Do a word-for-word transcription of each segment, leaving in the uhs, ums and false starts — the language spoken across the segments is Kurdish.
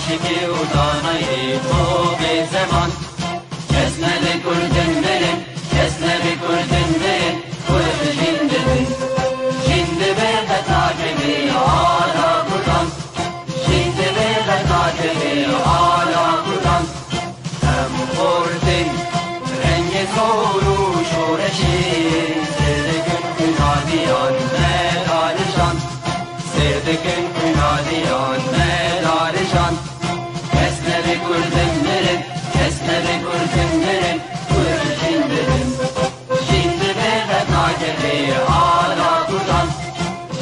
Şikî û danayê ço bê zeman. Kes nebe kurdin mirin, kes nebe kurdin mirin, kurd jîn dibin. Jîn dibe qet nakeve ala kurdan. Jîn dibe qet nakeve ala kurdan. Em xortin rengê zor û şoreşê, sêr dikin xwîna diyan me dalijan. Sêr dikin xwîna diyan me dalijan. Kes nebe kurdin mirin, kes nebe kurdin mirin, kurd jîn dibin. Jîn dibe qet nakeve ala kurdan.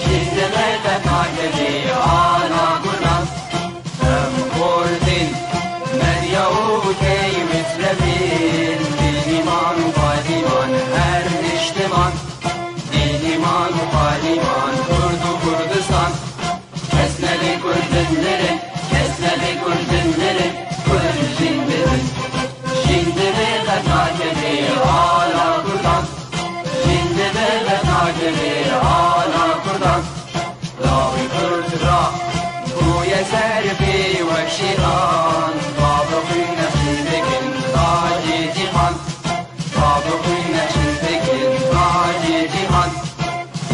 Jîn dibe qet nakeve ala kurdan. Em kurdin, medya û key mitrefin, dîniman û padiman her niştiman. Dîniman û padiman, Kurd û Kurdistan. Kes nebe kurdin mirin, kes nebe kurdin mirin, kurd jîn dibin. Jîn dibe qet nakeve ala kurdan. Jîn dibe qet nakeve ala kurdan. Lawê kurd ra bûye ser pê wek şîran. Bavê xwîn nexşî dikin tacê cîhan. Bavê xwîn nexşî dikin tacê cîhan.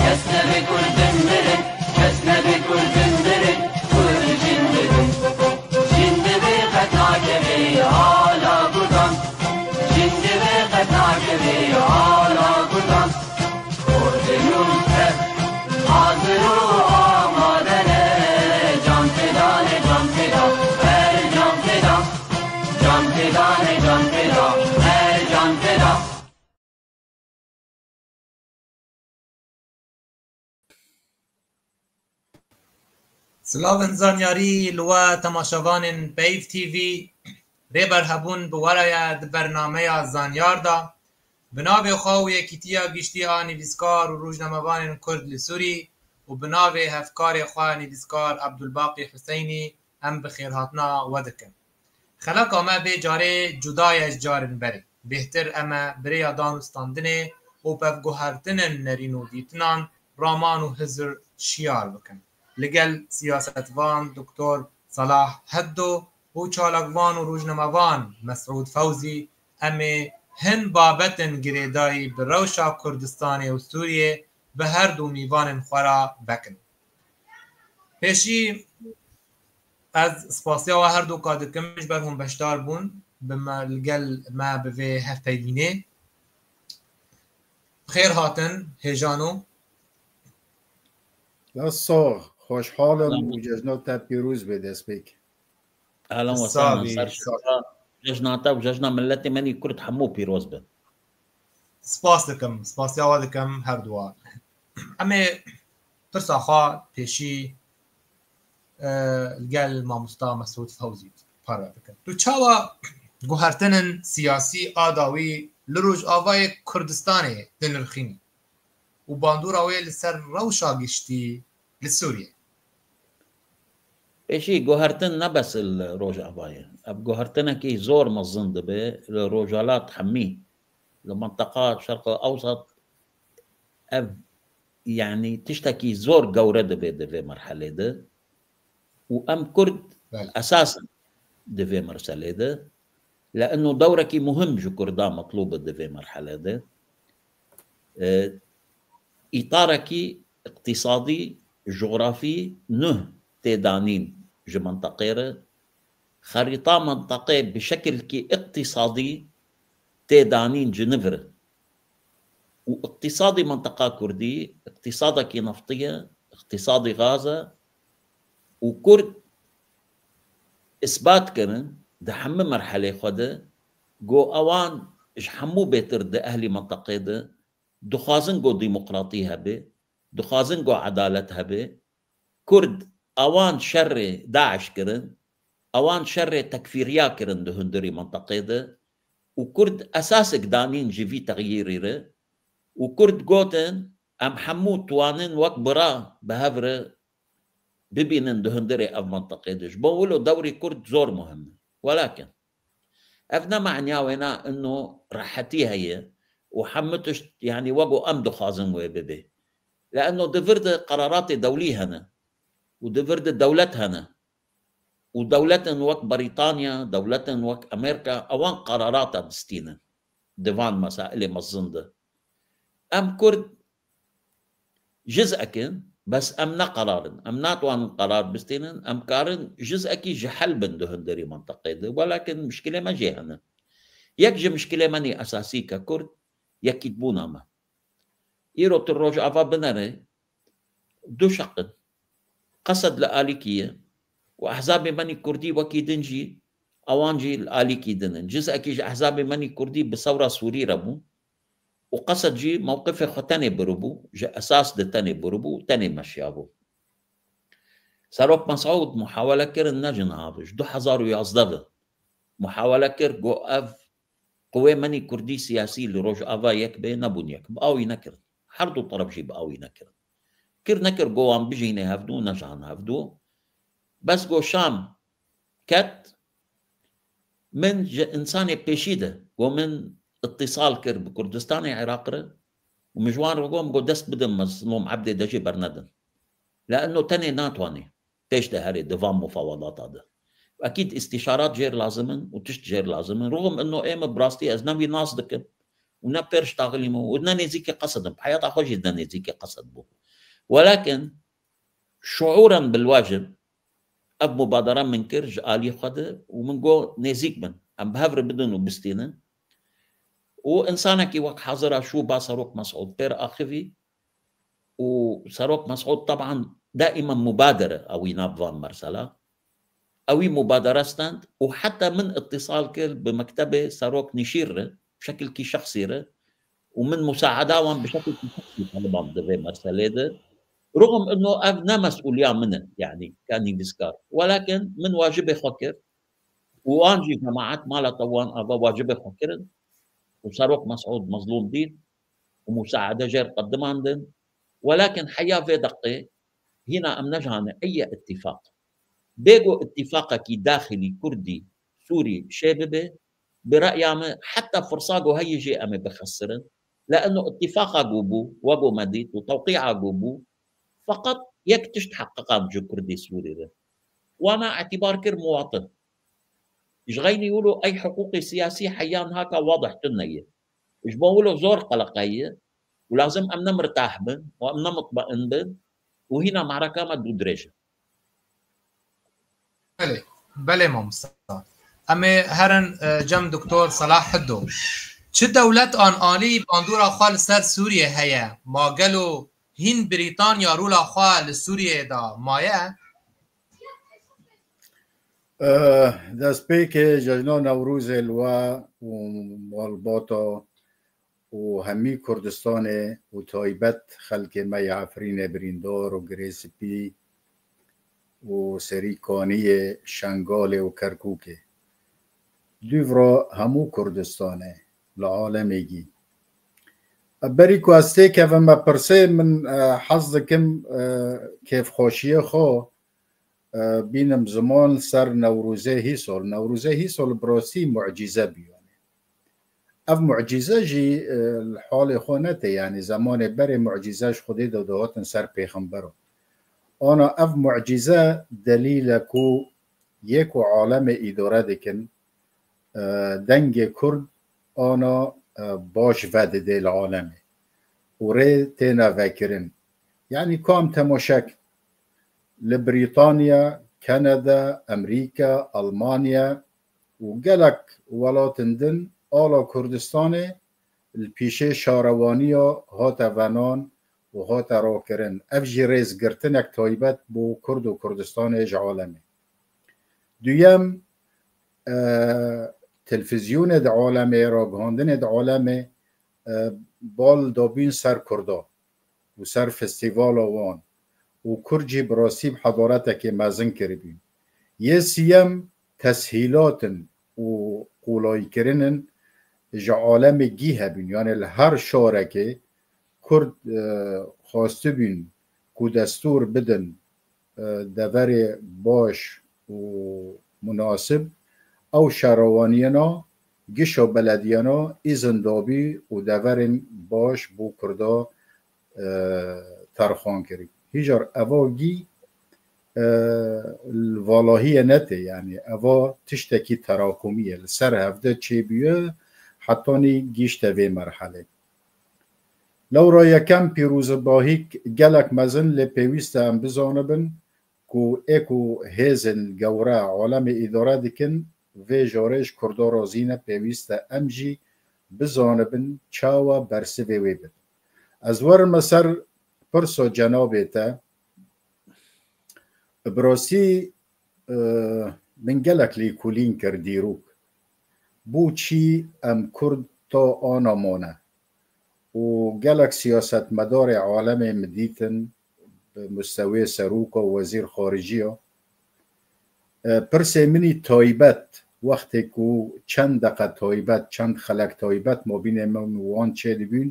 Kes nebe kurdin mirin, kes nebe kurdin mirin, kurd jîn dibin. Jîn dibe qet nakeve ala kurdan. Jîn dibe qet nakeve ala kurdan. Kurdin û tev hazir û amade ne. Can feda ne, can feda, her can feda. Can feda ne, can feda, her can feda. Silavên zanyarî li we temaşevanên Peyv T V. Rêber Hebûn bi we re ye di bernameya Zanyar de. Bi navê xwe û Yekîtiya Giştî a Nivîskar û Rojnamevanên Kurd li Sûrî û bi navê hevkarê xwe nivîskar Ebdulbaqî Huseynî em bi xêrhatina we dikin. Xeleka me vê carê cuda ye ji carên berê. Bêhtir em e bi rêya dan û standinê û pevguhertinên nerîn û dîtinan, raman û hizir şiyar bikin. Li gel siyasetvan Doktor Salah Heddo û çalakvan û rojnamevan Mesûd Fewzî em ê hin babetên girêdayî bi rewşa Kurdistanê û Sûriyê bi her du mîvanên xwe re vekin. Pêşî ez spasiya we her du ka dikim ji ber hûn beşdar bûn bi me, li gel me bi vê hevpeyvînê. Xêr hatin, hêjano. Ya sax, xweşhal im û cejna te pîroz be destpêk. Ehlen we sehlen, ser şeva, cejna te û cejna miletê me yê Kurd hemû pîroz bin. Spas dikim, spasiya we dikim her duwa. Em ê pirsa xwe pêşî, e, li gel mamosta Mesûd Fewzî parve bikin. Tu çawa guhertinên siyasî a dawî li Rojavayê Kurdistanê dinirxînî û bandora wê li ser rewşa giştî li Sûriyê? Pêşî guhertin ne bes li Rojavayê. Ev guhertinekî zor mezin dibe li Rojhilat hemî. Li minteqa Şerq Ewsat ev, yanî tiştekî zor gewre dibe di vê merhelê de. Û em Kurd Belê. esas in di vê merselê de. Li eno dewrekî muhim ji Kurda metlûb e di vê merhelê de. E, îtarekî îqtîsadî, jografî nuh tê danîn ji minteqê re. Xerîta minteqê bi şekilkî îqtîsadî tê danîn ji niv re. Û îqtîsadî minteqa Kurdî, îqtîsadekî neftî ye, îqtîsadî gaz e û Kurd îsbat kirin di hemî merhelê xwe de, ku ewan ji hemû bêtir di ehlî minteqê de dixwazin ku demokratî hebe, dixwazin ku edalet hebe. Kurd ewan şerê DAIŞ kirin, ewan şerê tekfîriya kirin di hundirî minteqê de û Kurd esasek danîn ji vî texyîrî re û Kurd gotin, em hemû twanin wek bira bi hev re bibînin di hundirê ev minteqê de. Ji bo wilo dewrî Kurd zor muhim e. Welakin ev ne meniya wêna ino rehetî heye û hemû tişt, yanî wek ku em dixwazin wê bibe. Li eno di vir de qeraratê dewlî hene û di vir de dewlet hene. û dewletên wek Brîtanya, dewletên wek Amerîka, ewan qerarata distînin di van mesailê mezin de. Em Kurd jizek in, bes em ne qerar in. Em natwanin qerar bistînin, em karin jizekî ji hel bin di hundirî mintiqê de. Welakin mişkilê me jê hene. Yek ji mişkilê me nî esasî ke Kurd, yekîtbûna me. Îro tu Rojava binere, du şeq in. Qesed li alîkî ye û ehzabê me nî kurdî wekî din jî, ewan jî li alîkî din in. Cizekî ji ehzabê me nî kurdî bi sewra Sûrî re bû û Qesed jî mewqifê xwe tenê biribû, ji esas de tenê biribû û tenê meşiyabû. Serok Mesûd muhawele kirin, ne ji niha bi, ji du hezar û yazdeh ve muhawele kir, got ev Qewê menî kurdî siyasî li Rojava yek bê, nebûn yek. Bi awî nekirin. Her du teref jî bi awî nekirin. Kir nekir, go wan bijînê hevdû, nejan hevdû. Bes go Şam ket, min ji insanê pêşî de, go min îtîsal kir bi Kurdistanê Iraq re û min ji wan re got, go dest bidin Mezlûm Ebdê de jî bernedin. Le'enno tenê natwanê pêş de herê di van mufawedata de. Ekîd îstîşarat jêr lazim in û tişt jêr lazim in. Ruxum ino ê min bi rastî ez ne wî nas dikim û ne pêr ji taxilî min û ne nêzîkî Qesed im. Heyata xwe jî ne nêzîkî Qesed bû. Welakin şuûren bilwajin ev mubadere min kir ji alî xwe de û min got nêzîk bin. Em bi hev re bidin û bistînin. Û insanekî wek hazira şû ba Serok Mesûd pêr axivî û Serok Mesûd teban daîmen mubadere ewî nav van mersela. Ewî mubadere stend û heta min îtîsal kir bi mektebê Serok Nîşîr re, bi şekilkî şexsî re û min musaada wan bi şekilkî şexsî taliban di vê merselê de. Ruxum ino ev ne mesûliya min e, yanî ka nivîskar. Welakin min wacibê xwe kir û an jî cemaet mala te wan ava wacibê xwe kirin û Serok Mesûd mezlûm dît û musaade jêr qedimandin. Welakin heya vê deqê hîna em nejanin eye îtîfaq. Bêgo îtîfaqekî daxilî kurdî sûrî şê bibe, bi reya min heta firsa go heye jê em ê bixesirin. Le'enno îtîfaqa go bû, wego me dît û tewqîa go bû, feqet yek tişt heqiqand ji kurdî sûrî re. Wana îtîbar kir muwatin. Ji xeynî wilo ey hiqûqê siyasî heya niha ka wadih tune ye. Ji bo wilo zor qeleqe ye û lazim em ne mirtah bin û em ne mutmein bin û hîna mareka me dû dirêj e. Belê, belê mamosta. Em ê herin e, cem Doktor Selah Hiddo. Çi dewlet an alî bandora xwe li ser Sûriyê heye? Ma gelo hîn Brîtanya rola xwe li Sûriyeyê de maye? Eh, destpêkê cejna Newrozê li we û malbata û hemî Kurdistanê û taybet xelkê me yê Efrînê birîndar û Girê Spî û Serî Kaniyê, Şengalê û Kerkûkê. Dûvra hemû Kurdistanê li alemê gî. Berî ku ez têkevim me pirsê, min eh, hez dikim eh, kêfxweşiyê xwe e, bînim ziman ser Newrozê hîsol. Newrozê hîsol bi rastî mucîze bû. Yanî ev mucîze jî e, li halê xwe ne tê. Yanî zemanê berê mucîze ji Xwedê de dihatin ser pêxemberan. Ana ev mucîze delîl e ku yê ku alemê îdare dikin, e, dengê Kurd ana e, baş vedidê li alemê û rê têne vekirin. Yanî kam temaşek li Brîtanya, Kanada, Emerîka, Almanya û gelek welatin din ala Kurdistanê li pîşê şarewaniya hate venan û hate rakirin. Ev jî rêzgirtinek taybet bo Kurd û Kurdistanê ji alemê. Duyem, e, televîzyonê di alemê, ragihandinê di alemê e, bal dabîn ser Kurda û ser festîvala wan û Kurd jî bi rastî bi hedaretekê mezin kiribîn. Yê siyem teshîlatin û qolaykirin in ji alemê gî hebîn. Yanî li her şarekê Kurd e, xwestibîn ku destûr bidin e, deverê baş û munasib ew şarewaniyena gişa belediyena îzin dabî û deverên baş bo Kurda e, terxan kirî. Hîjar eva gî e, li valahî ye ne tê, yanî eva tiştekî terakumî ye. Li ser hevde çêbûye, hetanî gihîşte vê merhelê. Lewra yekem pîrozbahîk gelek mezin, lê pêwîst e em bizanibin ku ê ku hêzên gewre alemê îdare dikin, vê jarê ji Kurda razî ne, pêwîst e em jî bizanibin çawa bersivê wê bidin. Ez werime ser pirsa cenabê te. Bi rastî, e, min gelek lêkolîn kir dîrok. Bo çî em Kurd ta ana mane? Û gelek siyasetmedarê alemê min dîtin, bi mustewê serok û wezîr xariciya. E, pirsê min î taybet, wextê ku çend deqe taybet, çend xelek taybet mabînê min û wan çêdibûn,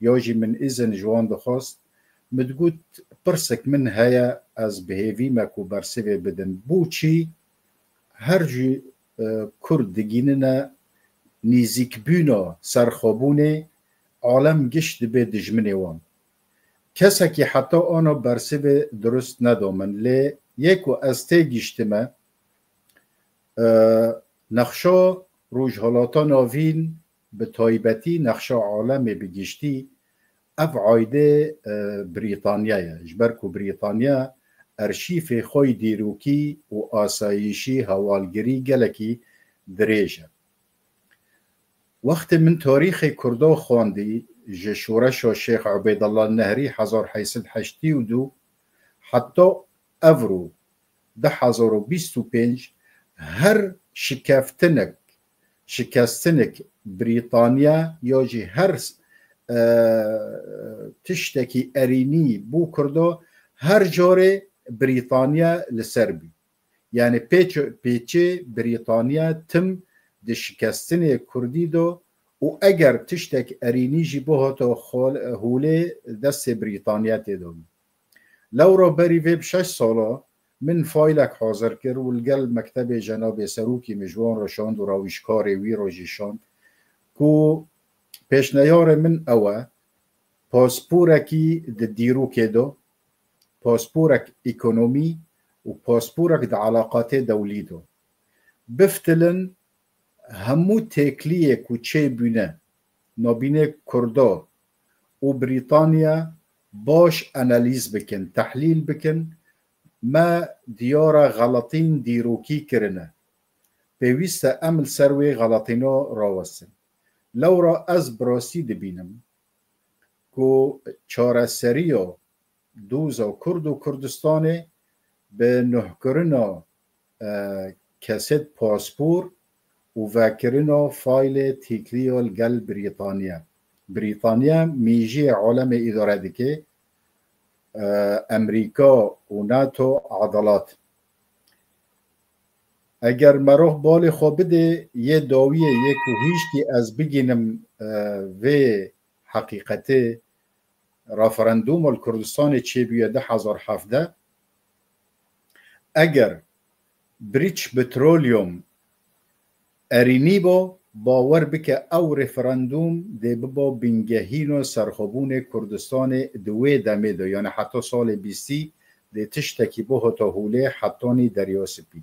ya jî min îzin ji wan dixwast, min digot, pirsek min heye, ez bi hêvî me ku bersivê bidin. Bo çî her jî, e, Kurd digînine nîzîkbûna serxwebûnê, alem giş dibe dijminê wan. Kesekî heta ana bersivê dirust neda min, lê yê ku ez têgihiştime, e, nexşa Rojhalata Navîn bi taybetî, nexşa alemê bi giştî, ev aydê, e, Brîtanya ye. Ji ber ku Brîtanya erşîfê xwe yî dîrokî û asayîşî, hewalgirî gelekî dirêj e. Wextê min tarîxê Kurda xwendî, ji şoreşa Şêx Ubeydullah Nehrî hezar heyt sed heştî û du heta evro du hezar û bîst û pênc, her şikeftinek, şikestinek Brîtanya ya jî her, e, tiştekî erînî bo Kurda, her carê Brîtanya li ser bû. Yanî pêç-, pêçê Brîtanya tim di şikestinê Kurdî de û eger tiştek erînî jî bihata xol-, holê, destê Brîtanya tê de bû. Lewra berî vê bi şeş sala min faylek hazir kir û li gel mektebê cenabê serokî min ji wan re şand û rewîşkarê wî re jî şand ku pêşneyarê min ew e, pasporekî di dîrokê de, pasporek ekonomî û pasporek di eleqatê dewlî de. Biftilin hemû têkliyê ku çêbûne nabînê Kurda û Brîtanya baş analîz bikin, tehlîl bikin, me diyara xeletîn dîrokî kirine. Pêwîst e em li ser wê xeletîna rawestin. Lewra ez bi rastî dibînim ku çareseriya doza Kurd û Kurdistanê bi nuhkirina, e, kesêt paspor û vekirina faylê têkliya li gel Brîtanya. Brîtanya mîjiyê alemê îdare dike, e, Emerîka û NATO edalet. Eger merov balê xwe bidê, yê dawiyê yê ku hîşkî ez bigînim, e, vê heqîqetê, referandûma li Kurdistanê çêbûye du hezar hevdeh. Eger British Petroleum erînî bo, bawer bike ew referandûm dê bibo bingehîna serxwebûnê Kurdistanê di wê demê de, yanî heta salê bîstî dê tiştekî bihota holê hetanî Derya Spî.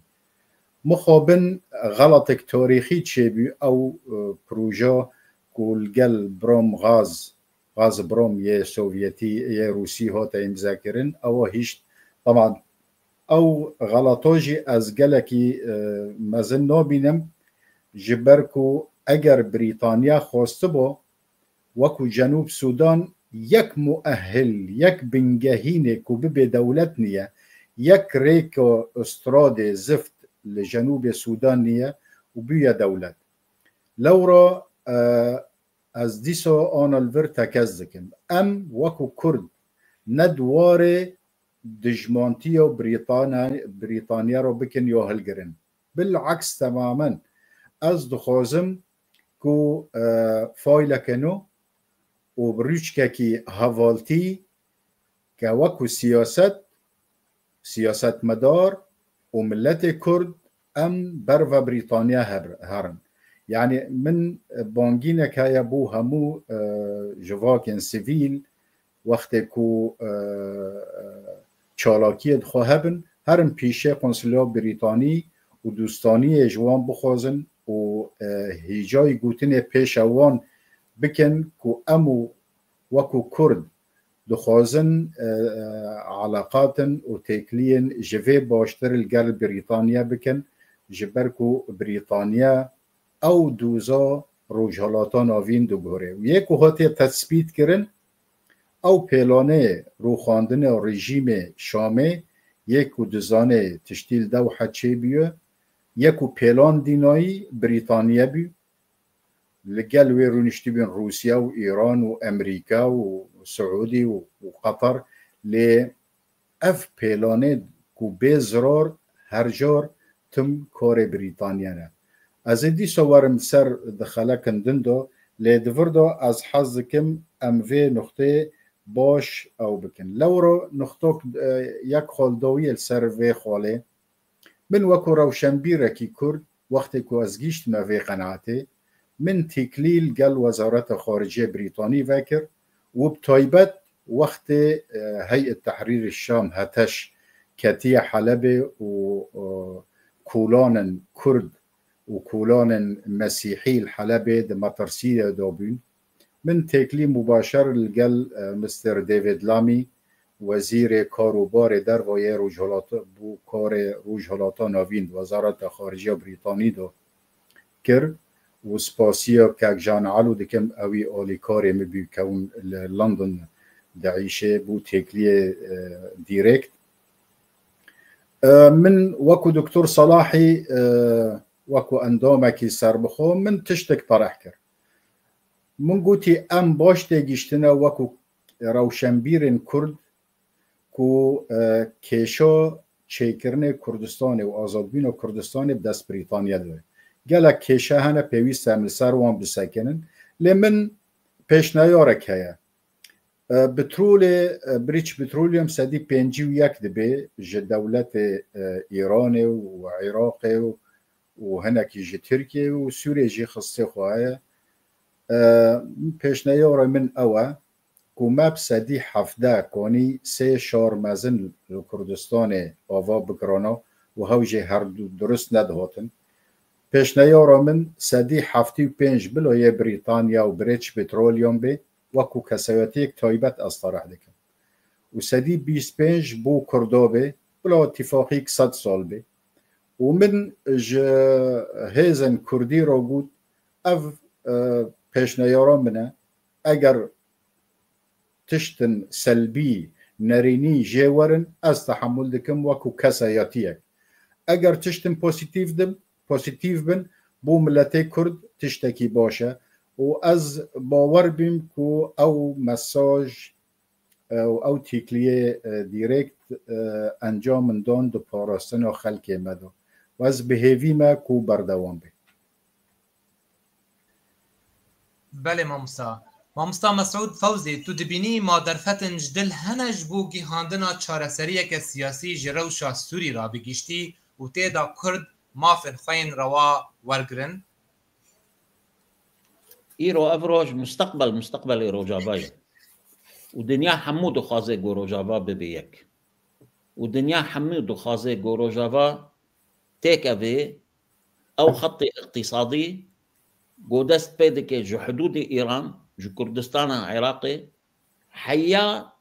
Mixabin xelatek tarîxî çêbû ew, e, proje ku li gel brom gaz, Gazprom yê Sovyetî, yê Rûsî hate îmzekirin, ewa hîşt. Taban ew xelata jî ez gelekî, e, mezin nabînim, ji ber ku eger Brîtanya xwestibo, wekû Cenûb Sûdan yek muehil, yek bingehînê ku bibe dewlet niye, yek rêka stradê zift li Cenûbê Sûdan niye û bûye dewlet. Lewra, e, ez dîsa ana li vir tekez dikim. Em wekû Kurd ne di warê dijmantiya Brîtana-, Brîtanya re bikin ya hilgirin. Bileks temamen ez dixwazim ku, e, fayleke nû û bi rûçkekî hevaltî ke wekû siyaset, siyasetmedar û miletê Kurd em berve Brîtanya her-, herin. Yanî min bangînek heye bo hemû, e, civakên sivîl, wextê ku, e, e, çalakiyê di xwe hebin, herin pîşê qonsula Brîtanî û dûstaniyê ji wan bixwazin û, e, hêcayî gotinê pêşa wan bikin ku em û wekû Kurd dixwazin, e, e, eleqatin û têkliyên ji vê baştir li gel Brîtaniya bikin, ji ber ku Brîtaniya ew doza Rojhilata Navîn diguhere. Û yê ku hatiye tesbît kirin, ew pêlanê rûxandinê rejîmê Şamê yê ku dizanê tiştî li Dewhe çêbûye, yê ku pêlan dînayî Brîtaniye bû, li gel wê rûniştibûn Rûsya û Îran û Amerîka û Siûdî û, û Qatar, lê ev pêlanê ku bê zirar her car tim karê Brîtaniye ne. Ez ê dîsa werim ser di xelekin din de, lê di vir de ez hez dikim em vê nuxtê baş ew bikin. Lewra nuxtok, e, yek xal dawiyê li ser vê xalê. Min wekû rewşenbîrekî Kurd, wextê ku ez gihîştime vê qenaetê, min têklî li gel Wezareta Xariciyê Brîtanî vekir û bi taybet wextê, e, Heyet Tehrîr Şam, HTŞ, ketiye Helebê û, e, kolanên Kurd û kolanên Mesîhî li Helebê di metirsiyê de bûn. Min têklî mubaşer li gel, e, Mister David Lammy, wezîrê kar û barê derve yê Rojhilata, bo karê Rojhilata Navîn, Wezareta Xariciya Brîtanî de kir û spasiya kek Jean Elo dikim, ewî alîkarê min bû, kewin li London diîşe, bo têkliyê, e, direkt. E, min wekû Doktor Salahî, e, wekû endamekî serbixwe, min tiştek tereh kir. Min gotî, em baş têgihîştine wekû rewşenbîrên Kurd ku, e, kêşa çêkirinê Kurdistanê û azadbûna Kurdistanê bi dest Brîtaniya de ye. Gelek kêşe hene, pêwîst e em li ser wan bisekinin. Lê min pêşneyarek heye. E, petrolê, e, British Petroleum sedî pêncî û yek dibe ji dewletê, e, Îranê û Iraqê û, û hinekî ji Tirkiye û Sûriyê jî xistê xwe heye. E, pêşneyara min ew e ku me bi sedî hevdeh kanî sê şar mezin li Kurdistanê ava bikirana û hew jê her du durist nedihatin. Pêşneyara min sedî heftê û pênc bila yê Brîtanya û British Petroleum bê, wekû kesayetiyek taybet ez tarih dikim. Û sedî bîst pênc bo Kurda bê, bila tifaqîk sed sal bê. Û min ji hêzên Kurdî re got, ev, e, pêşneyara min e. Eger tiştin selbî, nerînî jê werin, ez tehemûl dikim wekû kesayetiyek. Eger tiştin pozîtîf din, pozîtîf bin, bo miletê Kurd tiştekî baş e. Û ez bawer bîm ku ew mesaj, e, û ew têkliyê, e, direkt, e, encam min dan di parastina xelkê me de. Û ez bi hêvî me ku berdewam bê. Belê mamosta. Mamosta Mesûd Fewzî, tu dibînî ma derfetin ji dil hene ji bo gihandina çareseriyeke siyasî ji rewşa Sûrî re bi giştî û tê de Kurd mafên xwe yên rewa wergirin? Îro ev roj musteqbel, musteqbelê Rojava ye. Û dinya hemû dixwaze ku Rojava bibe yek. Û dinya hemû dixwaze ku Rojava têkeve ew xetê iqtîsadî ku dest pê dike ji hidûdê Îran, ji Kurdistana Iraqê, heya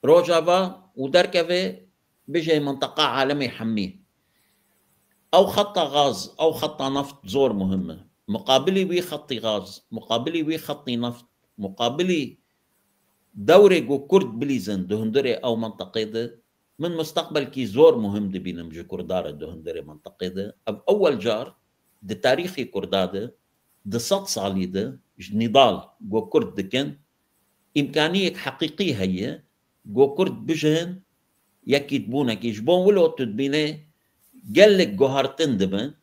Rojava û derkeve bijê minteqa alemê hemî. Ew xeta gaz, ew xeta neft zor muhim e. Muqabilî wî xetî gaz, muqabilî wî xetî neft, muqabilî dewrê ku Kurd bilîzin di hundirê ew minteqê de, min musteqbelkî zor muhim dibînim ji Kurda re di hundirê minteqê de. Ev ewel car di tarîxê Kurda de, di sed salî de ji nîdal ku Kurd dikin, îmkaniyek heqîqî heye ku Kurd bijin yekîtbûnekî. Ji bo wilo tu dibînê gelek guhertin dibin,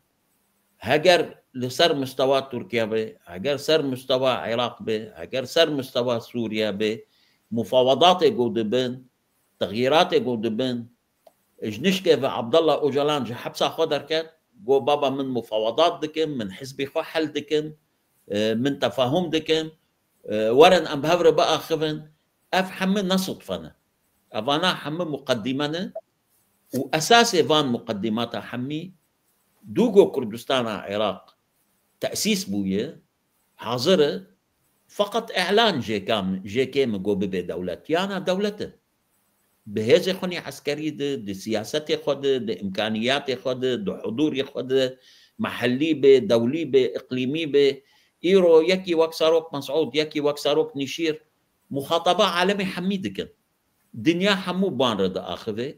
heger li ser mistewa Tirkiye be, heger ser mistewa Iraq be, heger ser mistewa Sûriye be, mufawedatê ku dibin, texyîratê ku dibin, ji nişkê ve Abdullah Ocalan ji hepsa xwe derket, got, baba, min mufawedat dikim, min hizbê xwe hel dikim, e, min tefahum dikim, e, werin em bi hev re biaxivin. Ev hemû ne sudfe ne. Evana hemû muqedîme ne. Û esasê van muqedimata hemî, dû go Kurdistana Iraq tesîs bûye, hazir e, feqet îlan jê kam, jê kêm e go bibe dewlet. Yana dewlet e. Bi hêzê xwe nî eskerî de, di siyasetê xwe de, di îmkaniyatê xwe de, di hudûrê xwe de, mehellî be, dewlî be, îqlîmî be, îro yekî wek Serok Mesûd, yekî wek Serok Nîşîr, muxataba alemê hemî dikin. Dinya hemû ban re diaxive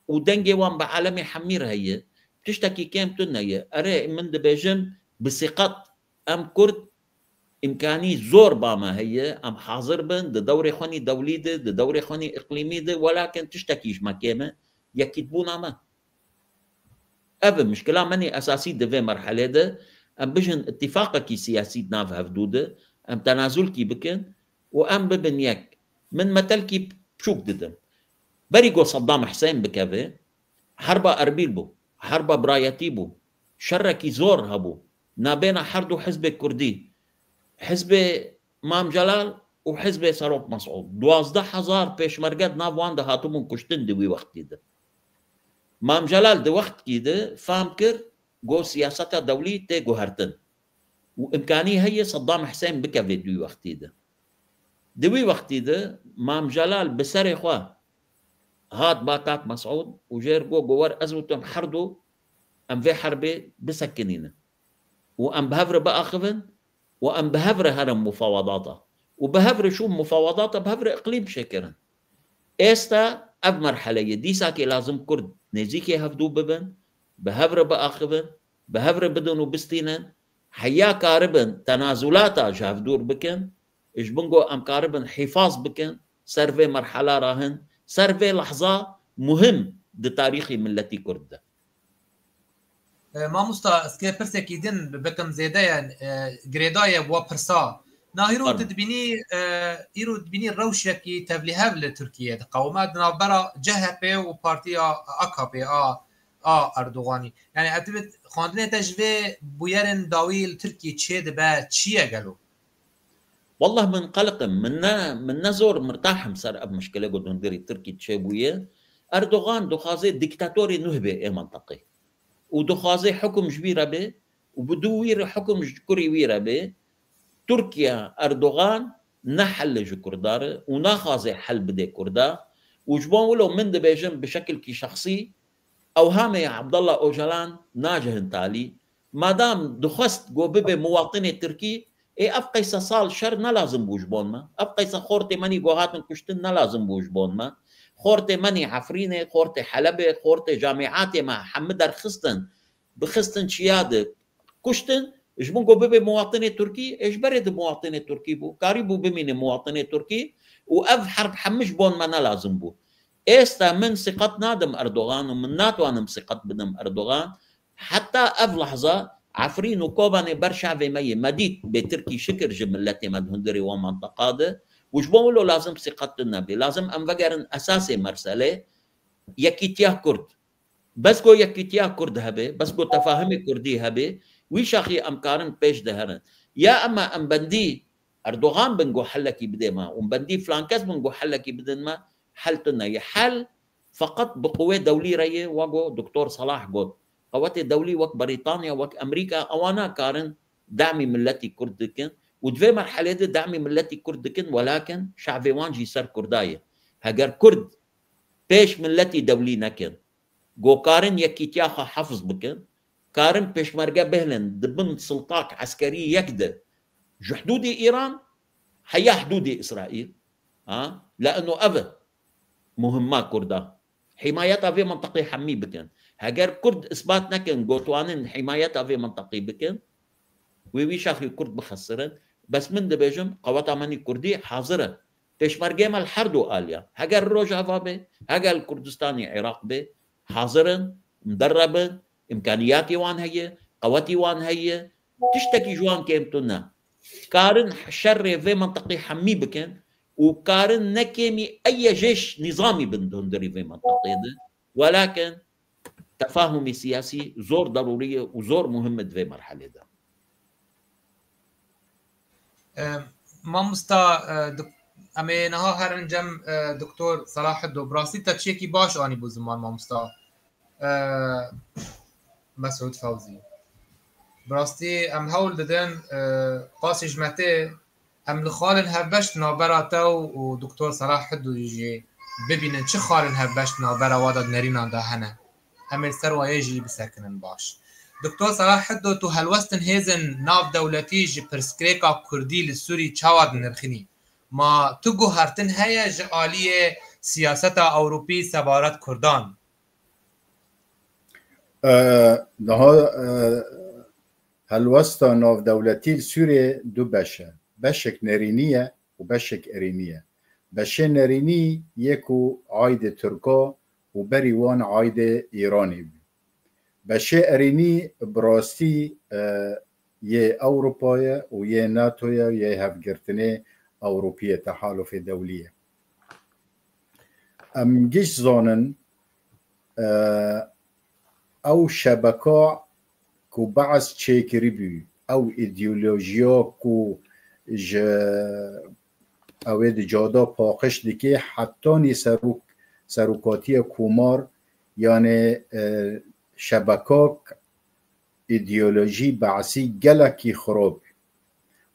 û dengê wan bi alemê hemî re heye. Tiştekî kêm tune ye. Erê, min dibêjim, bi siqet em Kurd îmkanî zor ba me heye, em hazir bin, di dewrê xwe nî dewlî de, di dewrê xwe nî îqlîmî de, welakin tiştekî ji me kêm e, yekîtbûna me. Ev e mişkila me nî esasî di vê merhelê de, em bijin îtîfaqekî siyasî di nav hevdû de, em tenazulkî bikin û em bibin yek. Min metelkî biçûk didim. Berî go Saddam Hussein bikeve, herba Erbîl bû, herba birayetî bû, şerekî zor hebû, nabêna her du hizbê kurdî, hizbê Mam Celal û hizbê Serok Mesûd. Duwazdeh hezar pêşmerge di nav wan de hatibûn kuştin di wî wextî de. Mam Celal di wextkî de fam kir, go siyaseta dewlî tê guhertin û îmkanî heye Saddam Hussein bikeve di wî wextî de. Di wî wextî de Mam Celal bi serê xwe hat ba Kak Mesûd û jêr go, go wer ez û tu em her du em vê herbê bisekinînin û em bi hev re biaxivin û em bi hev re herin mufawedata. Û bi hev re şûn mufawedata, bi hev re îqlîm çêkirin. Êsta ev merhele ye. Dîsakê lazim Kurd nêzîkê hevdû bibin, bi hev re biaxivin, bi hev re bidin û bistînin. Heya karibin tenazulata ji hevdûr bikin, ji bin go em karibin hîfaz bikin ser vê merhela re hin, ser vê lehza muhim di tarîxê miletî Kurd de. E, mamosta, ez kê pirsekî din bikim zêde ye, e, girêdayî ye wa pirsa. Na îro Fermo. Dibînî, e, îro dibînî rewşekî tevlîhev li Tirkiyeyê diqewime di navbera C H P û partiya A K P a, a Erdoganî. Yani, ez dibit xwendinê te ji vê bûyerên dawî li Tirkiyê çê dibe, çi ye gelo? Wallah min qeliq im. Min ne, min ne zor mirtah im ser ev mişkile ku di hundirê Tirkî çêbûye. Erdogan dixwaze dîktatorê nuh bê ê menteqê. Û dixwaze hukum ji wî re bê û bi dû wî re hukum ji kurê wî re bê. Tirkiye, Erdogan ne helle ji Kurda re û naxwaze hel bide Kurda. Û ji bo wilo min dibêjim bi şekilkî şexsî, ewhamê Abdullah Ocalan nacihin talî. Madam dixwest ku bibe muwatinê Tirkî, ê ev qeyse sal şer ne lazim bû ji bon me. Ev qeyse xortê me nî ku hatin kuştin ne lazim bû ji bon me. Xortê me nî Efrînê, xortê Helebê, xortê camîatê me hemî derxistin, bixistin çiya de kuştin, ji bin ku bibe muwatinê Tirkî, ê ji berê di muwatinê Tirkî bû. Karîbû bimîne muwatinê Tirkî û ev herb hemî ji bon me ne lazim bû. Êsta min siqet nadim Erdogan û min natwanim siqet bidim Erdogan. Heta ev lehza Efrîn û Kobanê ber çavê me yê, me dît bê Tirkî şikir ji miletê me di hundirê wan menteqa de û ji bo wilo lazim siqet tune bê. Lazim em vegerin esasê merselê, yekîtiya Kurd. Bes ku yekîtiya Kurd hebe, bes ku tefahimê Kurdî hebe, wî şaxî em karin pêş de herin. Ya ema em bendî Erdogan bin ku helekî bidê me, û bendî filan kes bin ku helekî bidin me, hel tune ye. Hel feqet bi quwê dewlî re ye, wek ku Doktor Salah got. Qewetê dewlî wek Brîtanya, wek Amerîka, ewana karin demî miletî Kurd dikin û di vê merhelê de demî miletî Kurd dikin, welakin şevê wan jî ser Kurda ye. Heger Kurd pêş miletî dewlî nekin, ku karin yekîtiya xwe hefz bikin, karin pêşmerge bihêlin di bin siltak eskerî yek de ji hidûdê Îran heya hidûdê Îsraîl. Ha? Le'eno ev e muhimma Kurda. Hîmayeta vê mintiqê hemî bikin. Heger Kurd isbat nekin, ku twanin hîmayeta vê mintiqê bikin, wê wî şaxî Kurd bixesirin. Bes min dibêjim, qeweta me nî Kurdî hazir e. Pêşmergê me li her du aliyan, heger li Rojava be, heger li Kurdistanê Iraq be, hazir in, mderreb in, îmkaniyatê wan heye, qewetî wan heye, tiştekî ji wan kêm tune. Karin şerê vê mintiqê hemî bikin û karin ne kêmî ey jêş nîzamî bin di hundirî vê mintiqê de. Welakin tefahumê siyasî zor derûrî ye û zor muhim e di vê merhelê de. E, mamosta, e, dok-, em ê niha herin cem, e, Doktor Selaheddin. Bi rastî te çiyekî baş anî bû ziman, mamosta. e, Mesûd Fewzî. Bi rastî em hewl didin, e, qasî ji me tê, em li xalên hevbeş di navbera te û, û Doktor Salah Hiddo jî bibînin çi xalên hevbeş di navbera wa de di nerînan de hene. Em ê li ser wayê jî bisekinin baş. Doktor Salah Hiddo, tu helwestin hêzên navdewletî ji pirsgirêka Kurdî li Sûrî çawa dinirxînî? Ma tu guhertin heye ji aliyê siyaseta Ewropî sebaret Kurdan? E, niha, e, helwesta navdewletî li Sûriyê du beş e. Beşek nerînî ye û beşek erînî ye. Beşê nerînî yê ku aydê Tirka û berî wan aydê Îranî bû. Beşê erînî bi rastî, e, yê Ewropa ye û yê NATO ye û yê Hevgirtinê Ewropî ye, Tehalufê Dewlî ye. Em giş zanin, e, ew şebeka ku Be'es çêkiribû, ew îdeolojiya ku ji ew ê di cada paqij dike, hetanî serok-, serokatiya komar, yanê, e, şebekak îdeolojî Be'sî gelekî xirab.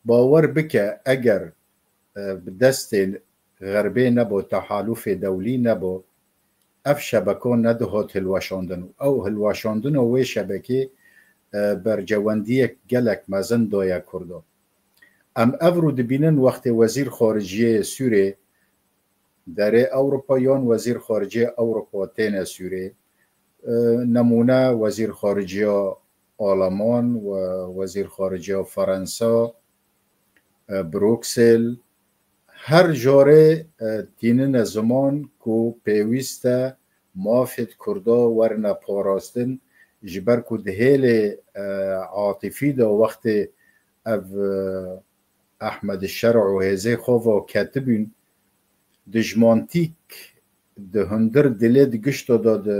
Bawer bike, eger, e, bi destê Xerbê nebo, Tehalufê Dewlî nebo, ev şebeka nedihat hilweşandin û ew hilweşandina wê şebekê, e, bercewendiyek gelek mezin daye Kurda. Em evro dibînin wextê Wezîr Xariciyê Sûrê derê Ewropa yan Wezîr Xariciyê Ewropa têne Sûrê. E, nemûne Wezîr Xariciya Alman û Wezîr Xariciya Fransa, e, Bruksel, her jorê, e, tînine ziman ku pêwîst e mafêt Kurda werine parastin, ji ber ku di hêlê, e, atîfî de wextê ev, e, Ehmed Şer û hêzê xwe ve ketibûn, dijmantîk di hundir dilê di gişto de, di,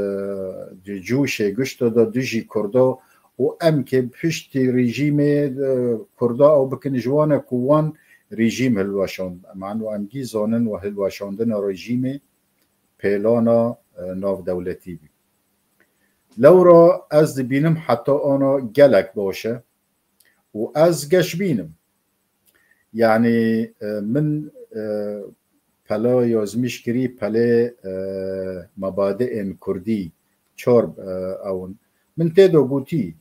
di cûşê gişto de dijî Kurdo û em kê piştî rejîmê, e, Kurda ew bikin ji wan e ku wan rejîm hilweşand. Em an û em gî zanin we hilweşandina rejîmê pêlana, e, navdewletî bî. Lewra ez dibînim heta ana gelek baş e û ez geşbîn im. Yanî, e, min, e, pela yazmîş kirî pelê, e, mebadiên kurdî çar, e, ew in. Min tê de gotî,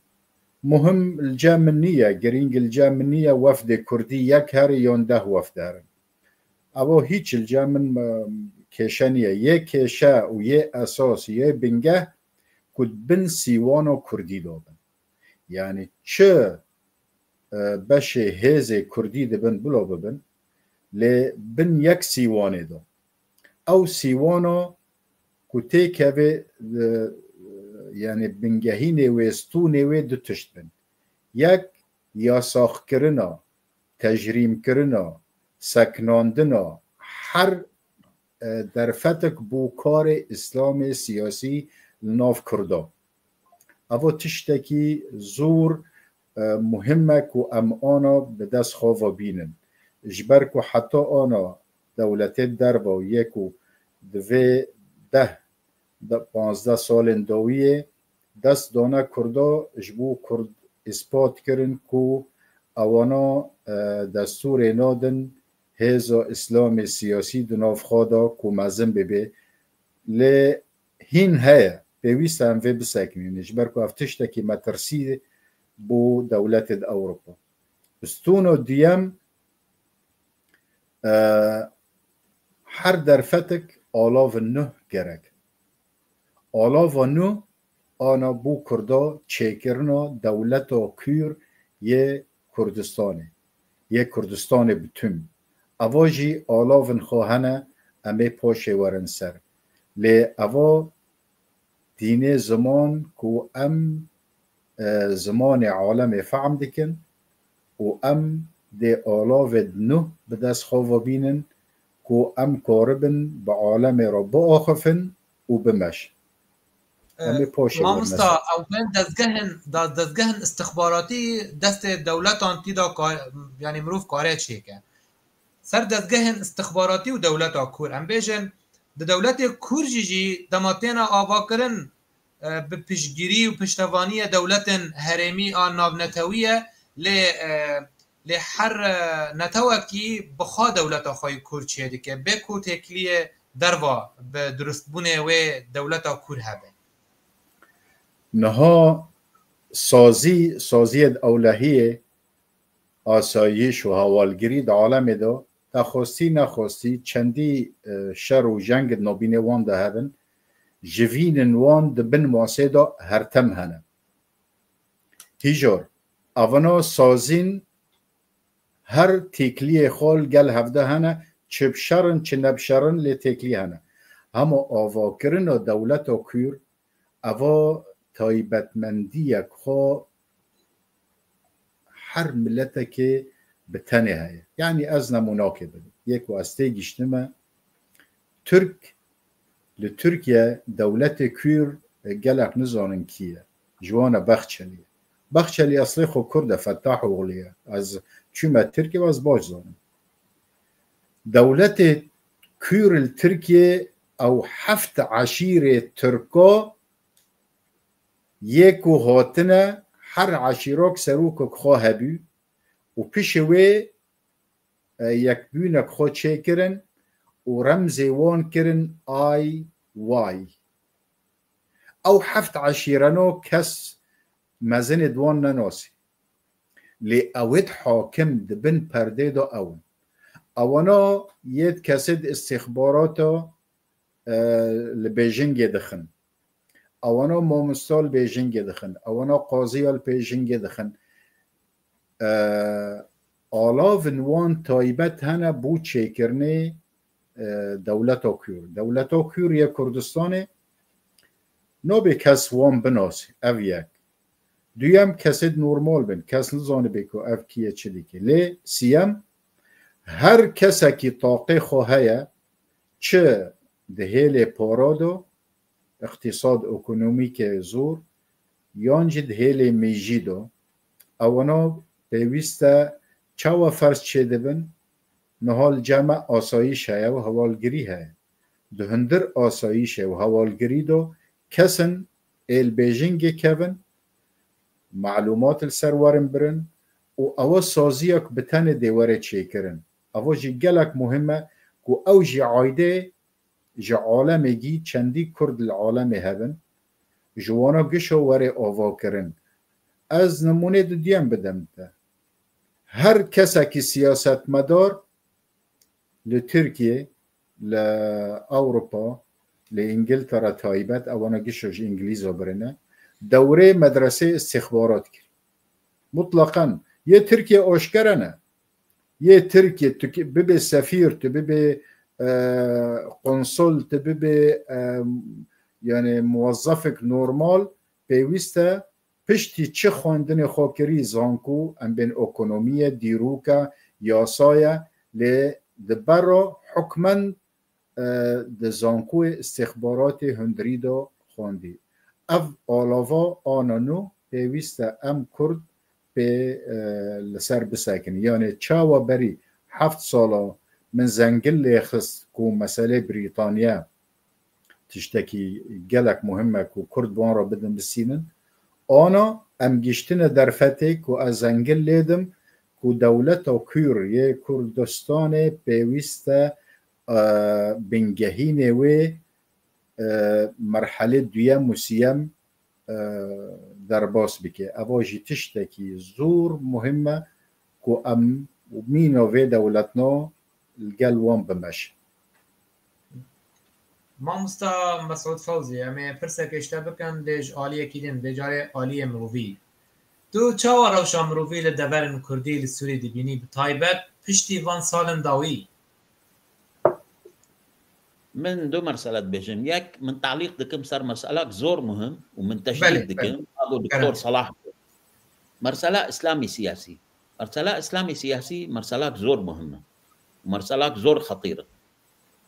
muhim li cem min nîye, girîng li cem min nîye wefdê kurdî yek here yan deh wefd herin. Evo hîç li cem min, e, kêşe nîye. Yê kêşe û yê esas, yê bingeh ku di bin sîwana kurdî de bin. Yanî çi, e, beşê hêzê kurdî dibin bila bibin, lê bin yek sîwanê de. Ew sîwana ku têkeve, e, yanî bingehînê wê, stûnê wê du tişt bin. Yek, yasaxkirina, tecrîmkirina, seknandina her, e, derfetek bo karê Îslamê siyasî li nav Kurda. Evo tiştekî zor, e, muhim e ku em ana bi dest xwe ve bînin. Ji ber ku heta ana dewletê derve yê ku di vê deh, de-, panzdeh salên dawiyê dest dane Kurda, ji bo Kurd îspat kirin ku ewana, e, destûrê nadin hêza Îslamê siyasî di nav xwe de ku mezin bibe. Lê hîn heye, pêwîst e em vê biseknînin, ji ber ku ev tiştekî metirsî bo dewletê di Ewropa. Stûno duyem, e, her derfetek alavin nuh gerek. Alava nuh ana bo Kurda çêkirina dewleta kûr yê Kurdistanê, yê Kurdistanê bi tüm. Eva jî alavin xwe hene, em ê paşê werin ser. Lê eva dînê ziman ku em, e, zimanê alemê fehm dikin û em dê alavê nuh bi dest xwe ve bînin ku em karibin bi alemê re biaxifin û bimeşin. Em ê paşê Mamosta, wernesin. Ew bên dezgehên, da-, dezgehên istixbaratî destê dewletan tî da ka-, yanî mirov kare çêke. Ser dezgehên istixbaratî û dewleta kûr. Em bêjin, di dewletê kûr jî jî dema têne avakirin, e, bi piştgirî û piştevaniya dewletên herêmî an navnetewî ye, lê, e, lê her, e, netewekî bi xwe dewleta xwe yê Kurd çêdike, bê ku têkiliyê derva bi durustbûnê wê dewleta Kurd hebe. Niha sazî, saziyê di ewlehiyê asayîş û hawalgirî di alemê de, te xwestî nexwestî, çendî, e, şer û jeng di nabînê wan de hebin, jivînên wan di bin masê de hertem hene. Hîjor, evana sazîn her têkiliyê xwe li gel hevde hene, çi bi şer in, çi ne bi şer in, lê têkilî hene. Hema avakirina dewleta Kûr, eva taybetmendiyek xwe her miletekê bi tenê heye. Yanî ez nemûnakê bidim. Yê ku ez têgihiştime, Tirk, li Tirkiye dewletê Kûr, e, gelek nizanin kî ye. Ji wan e Bexçelî ye. Bexçelî eslê xwe Kurd e, Fetah Oxlî ye. Ez çûme Tirkiye, ez baş zanim. Dewletê Kûr li Tirkiye ew heft eşîrê Tirka yê ku hatine, her eşîrok serokek xwe hebû û pişê wê, e, yekbûnek xwe çêkirin û remzê wan kirin I Y. Ew heft eşîreno kes mezinê di wan nenasî. Lê ewêt hakim di bin perdê de ew in. Ewana yêt kesê di istixbarata, e, li Bêjingê dixin. Ewana mamosta li Bêjingê dixin. Ewana qaziya li Bêjingê dixin. E, alavin wan taybet hene bo çêkirinê, e, dewleta Kûr. Dewleta Kûr yê Kurdistanê nabê kes wan binasî. Ev yek. Duyem, kesêd normal bin. Kes nizanibê ku ev kî ye, çi dike. Lê siyem, her kesekî taqê xwe heye, çi di hêlê para de, îqtîsad, ekonomîkê zor, yan jî di hêlê mêjî de, ewana pêwîst e çawa ferz çêdibin, niha li cem me asayîş heye û hewalgirî heye. Di hundir asayîşê û hewalgirî de kes in ê li Bêjingê kevin, malûmat li ser werin birin û ewa saziyek bi tenê dê were çêkirin. Ewa jî gelek muhim e ku ew jî aydê ji alemê gî çendî Kurd li alemê hebin, ji wana gişo were avakirin. Ez nimûnê dudiyem bidim te. Her kesekî siyasetmedar li Tirkiye, li Ewropa, li Îngiltere taybet, ewana gişo ji Îngilîza birine, dewrê medresê istixbarat kir. Mutlaqan yê Tirkiye aşkere ne. Yê Tirkiye tu ki-, bibe sefîr, tu bibe, e, konsul, tu bibe, e, yani muwazzafek normal, pêwîst e piştî çi xwendinê xwe kirî zanko, em bên ekonomî ye, dîrok e, yasa ye, lê di ber re hukmen, e, di zankoyê istixbaratê hundirî de xwendî. Ev alava ana nû pêwîst e em Kurd pê, e, li ser bisekin. Yanê çawa berî heft sala min zengil lê xist ku meselê Brîtaniya tiştekî gelek muhim e ku Kurd bi wan re bidin bisînin. Ana em giştine derfetê ku ez zengil lêdim ku dewleta Kûr yê Kurdistanê pêwîst e, e, bingehînê wê, e, merhelê duyem û siyem, e, derbas bike. Eva jî tiştekî zor muhim e ku em mîna vê dewletna li gel wan bimeşin. Mamosta Mesûd Fewzî, em ê pirsekê ji te bikin, lê ji aliyekî din, vê carê aliyê mirovî. Tu çawa rewşa mirovî li deverên Kurdî li Sûrî dibînî, bi taybet piştî van salên dawî? Min du mersele dibêjim. Yek, min talîq dikim ser merselak zor muhim û min teşdîd dikim. Ago Doktor Salah. Mersela Îslamî siyasî. Mersela Îslamî siyasî merselak zor muhim e. Merselak zor xetîr e.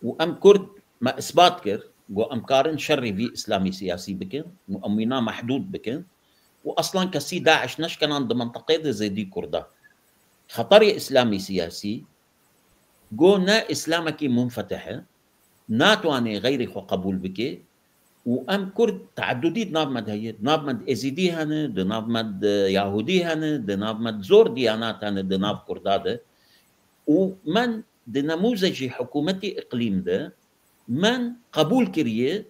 Û em Kurd me isbat kir, ku em karin şerî vî Îslamî siyasî bikin û em wîna mehdûd bikin û aslan kesî DAIŞ neşkenan di mintaqê de zêdî Kurda. Xeterê Îslamî siyasî, go ne Îslamekî munfetih e, natwanê xeyrî xwe qebûl bike Û em Kurd teedudî di nav me de heye. Di nav me de Êzîdî hene, di nav me de Yahûdî hene, di nav me de zor diyanat hene di nav Kurda de. Û men di nemûzecî hikûmetî îqlîm de men qebûl kiriye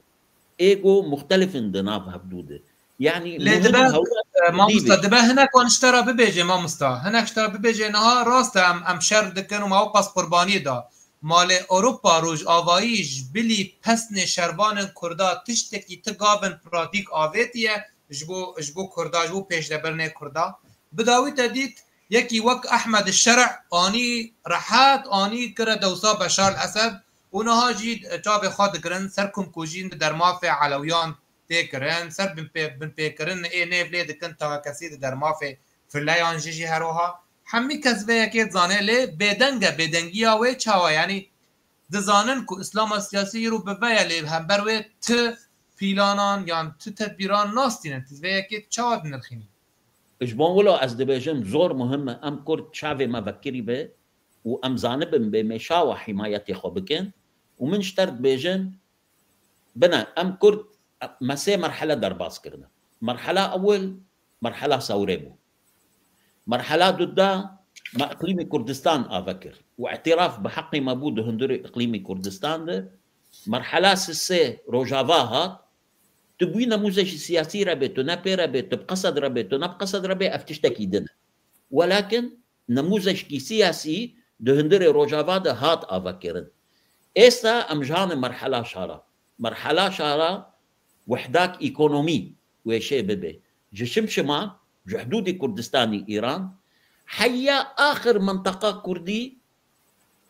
êgo muxtelif in di nav hevdû de. Yanî Lê muhim dibe, hewl e, mamosta, dibe hinek wan ji te re bibêje, mamosta. Hinek ji te re bibêje, niha rast e, em, em şer dikin û me ewqas qurbaniyê da. Ma lê Ewropa Rojavayî ji bilî pesnê şervanên Kurda tiştekî ti gavin pratîk avêtiye ji bo, ji bo Kurda, ji bo pêşdebirinê Kurda. Bi dawî te dît, yekî wek Ehmed Şerh anî rehet, anî kire dewsa Beşar el Esed û niha jî çavê xwe digirin ser kumkujîn di dermafê Elewiyan tê kirin, ser binpê-, binpêkirin ê nêv lê dikin, takekesî di dermafê fileyan jî jî her wiha. Hemî kes vê yekê dizane, lê bêdeng e, bêdengiya wê çawa? Yanî dizanin ku Îslama siyasî îro bi vê ye, lê hember wê ti pîlanan yan ti tedbîran nastînin. Tu vê yekê çawa dinirxînî? Ji bo wilo ez dibêjim, zor muhim e em Kurd çavê me vekirî be û em zanibin bê mêşawa hîmayetê xwe bikin û min ji te re dibêjim, bine, em Kurd, me sê merhele derbas kirine. Merhela ewil, merhela sewrê bû. Merhela duda, me îqlîmê Kurdistan ave kir û îtiraf bi heqê me bû di hundirê îqlîmê Kurdistan de. Merhela sisê Rojava hat, tu bûyî nemûzecî siyasî re bê, tu ne pê re bê, tu bi qesed re bê, tu ne bi qesed re bê, ev tiştekî din e. Welakin nemûzecikî siyasî di hundirê Rojava de hat avekirin. Êsta em jane merhela şara. Merhela şara wehdak ekonomî wêşê bibe. Ji şimşima, ji hudûdê Kurdistanî Îran, heya axir minteqa Kurdî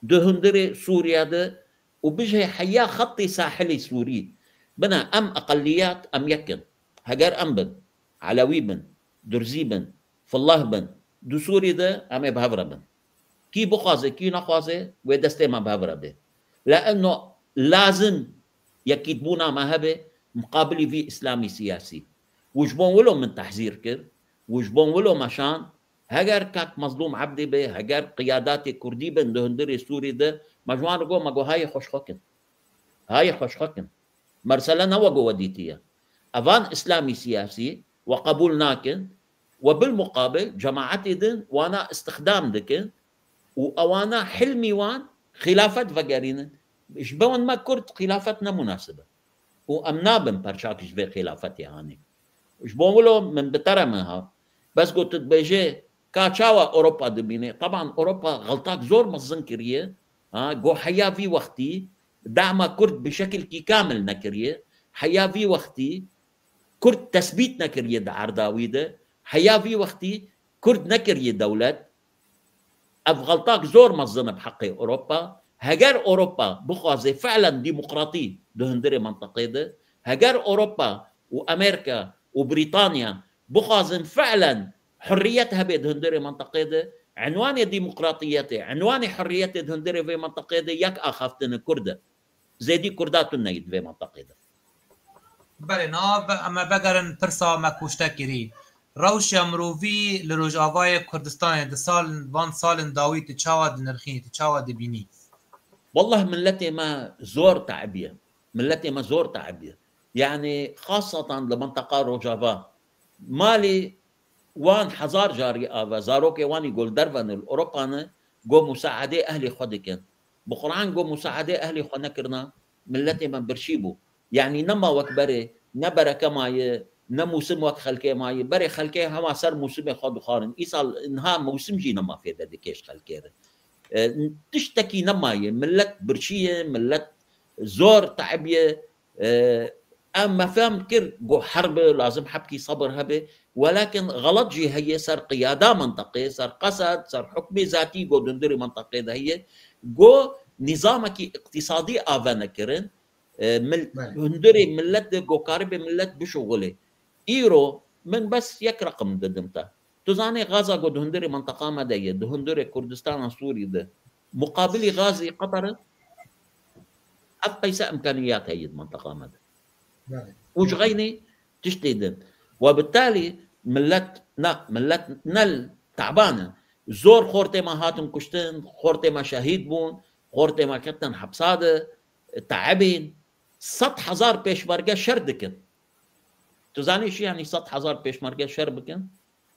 di hundirê Sûriye de û bijê heya xetê sahilê Sûrî. Bine, em eqeliyat, em yek in. Heger em bin, Elewî bin, Durzî bin, Fillah bin, di Sûrî de em ê bi hev re bin. Kî bixwaze, kî nexwaze, wê destê me bi hev re bê. Leeno lazim yekîtbûna me hebe muqabilî vî îslamî siyasî. Û ji bo wilo min tehzîr kir, û ji bo wilo me şand, heger kak Mezlûm Ebdî be, heger qiyadatê Kurdî bin di hundirê Sûrî de, me ji wan re got, me got, hayê xwe ji xwe kin. Hayê xwe ji xwe kin. Mesele ne wego we dîtiye. Evan îslamî siyasî we qebûl nakin, we bilmuqabil cemaetê din wana îstixdam dikin û ewana hilmî wan xîlafet vegerînin. Ji bo me Kurd xîlafet ne munasib e. Û em nabin perçak ji vê xîlafetê hanê. Ji bo wilo min bi te re min hat. Bes got tu dibêjê ka çawa Ewropa dibîne? Teban Ewropa xeltak zor mezin kiriye. Ha, go heya vî wextî dema Kurd bi şekilkî kamil nekiriye. Heya vî wextî Kurd tesbît nekiriye di erda wî de. Heya vî wextî Kurd nekiriye dewlet. Ev xeltak zor mezin e bi heqê Ewropa. Heger Ewropa bixwaze fi'len demokratî di hundirê mentiqê de, heger Ewropa û Amerîka û Brîtanya bixwazin fi'len hurriyet hebe di hundirê mentiqê de, enwanê demokratiyetê, enwanê hurriyetê di hundirê vê mentiqê de yek axaftin e Kurd e. Zêdî Kurda tune yî di vê mentiqê de. Belê, niha ve-, em ê vegerin pirsa me ku ji te kirî. Rewşa mirovî li Rojavayê Kurdistanê di sal, van salên dawî tu çawa dinirxînî, tu çawa dibînî? Wallah milletê me zor tebiye. Milletê me zor tebiye. Yani xasatan li minteqa Rojava. Malê wan hezar carî ava, zarokê wan î go li derve ne, li Ewropa ne, go musaedê ehlê xwe dikin. Bi Quran go musaedê ehlê xwe nekirina, milletê me birçî bû. Yanî nema wek berê, ne bereke maye, ne mûsim wek xelkê maye. Berê xelkê hema ser mûsimê xwe dixwarin. Îsal niha mûsim jî nema fêde dike ji xelkê re. E, tiştekî nemaye. Millet birçî ye, millet zor tebiye. E, em me fehm kir, go herb e, lazim hebkî sebir hebe. Welakin xelet jî heye ser qiyada minteqê, ser qesed, ser hukmê zatî go di hundirê minteqê de heye. Go nîzamekî îqtîsadî ave nekirin. E, mil-, Belê. Hundirê millet de go karibe millet bişuxulê. Îro min bes yek reqim didim te. Tu zanê gaza ku di hundirê minteqa me de ye, di hundirê Kurdistana Sûrî de, muqabilî gazî Qeter e? Ev qeyse imkaniyat heye di minteqa me de. Belê. Û ji xeynî tiştê din. Ve bitalî millet, na, millet nel taban e. Zor xortê me hatin kuştin, xortê me şehîd bûn, xortê me ketin hepsa de, teebîn. sed hezar pêşmerge şer dikin. Tu zanî çi yanî sed hezar pêşmerge şer bikin?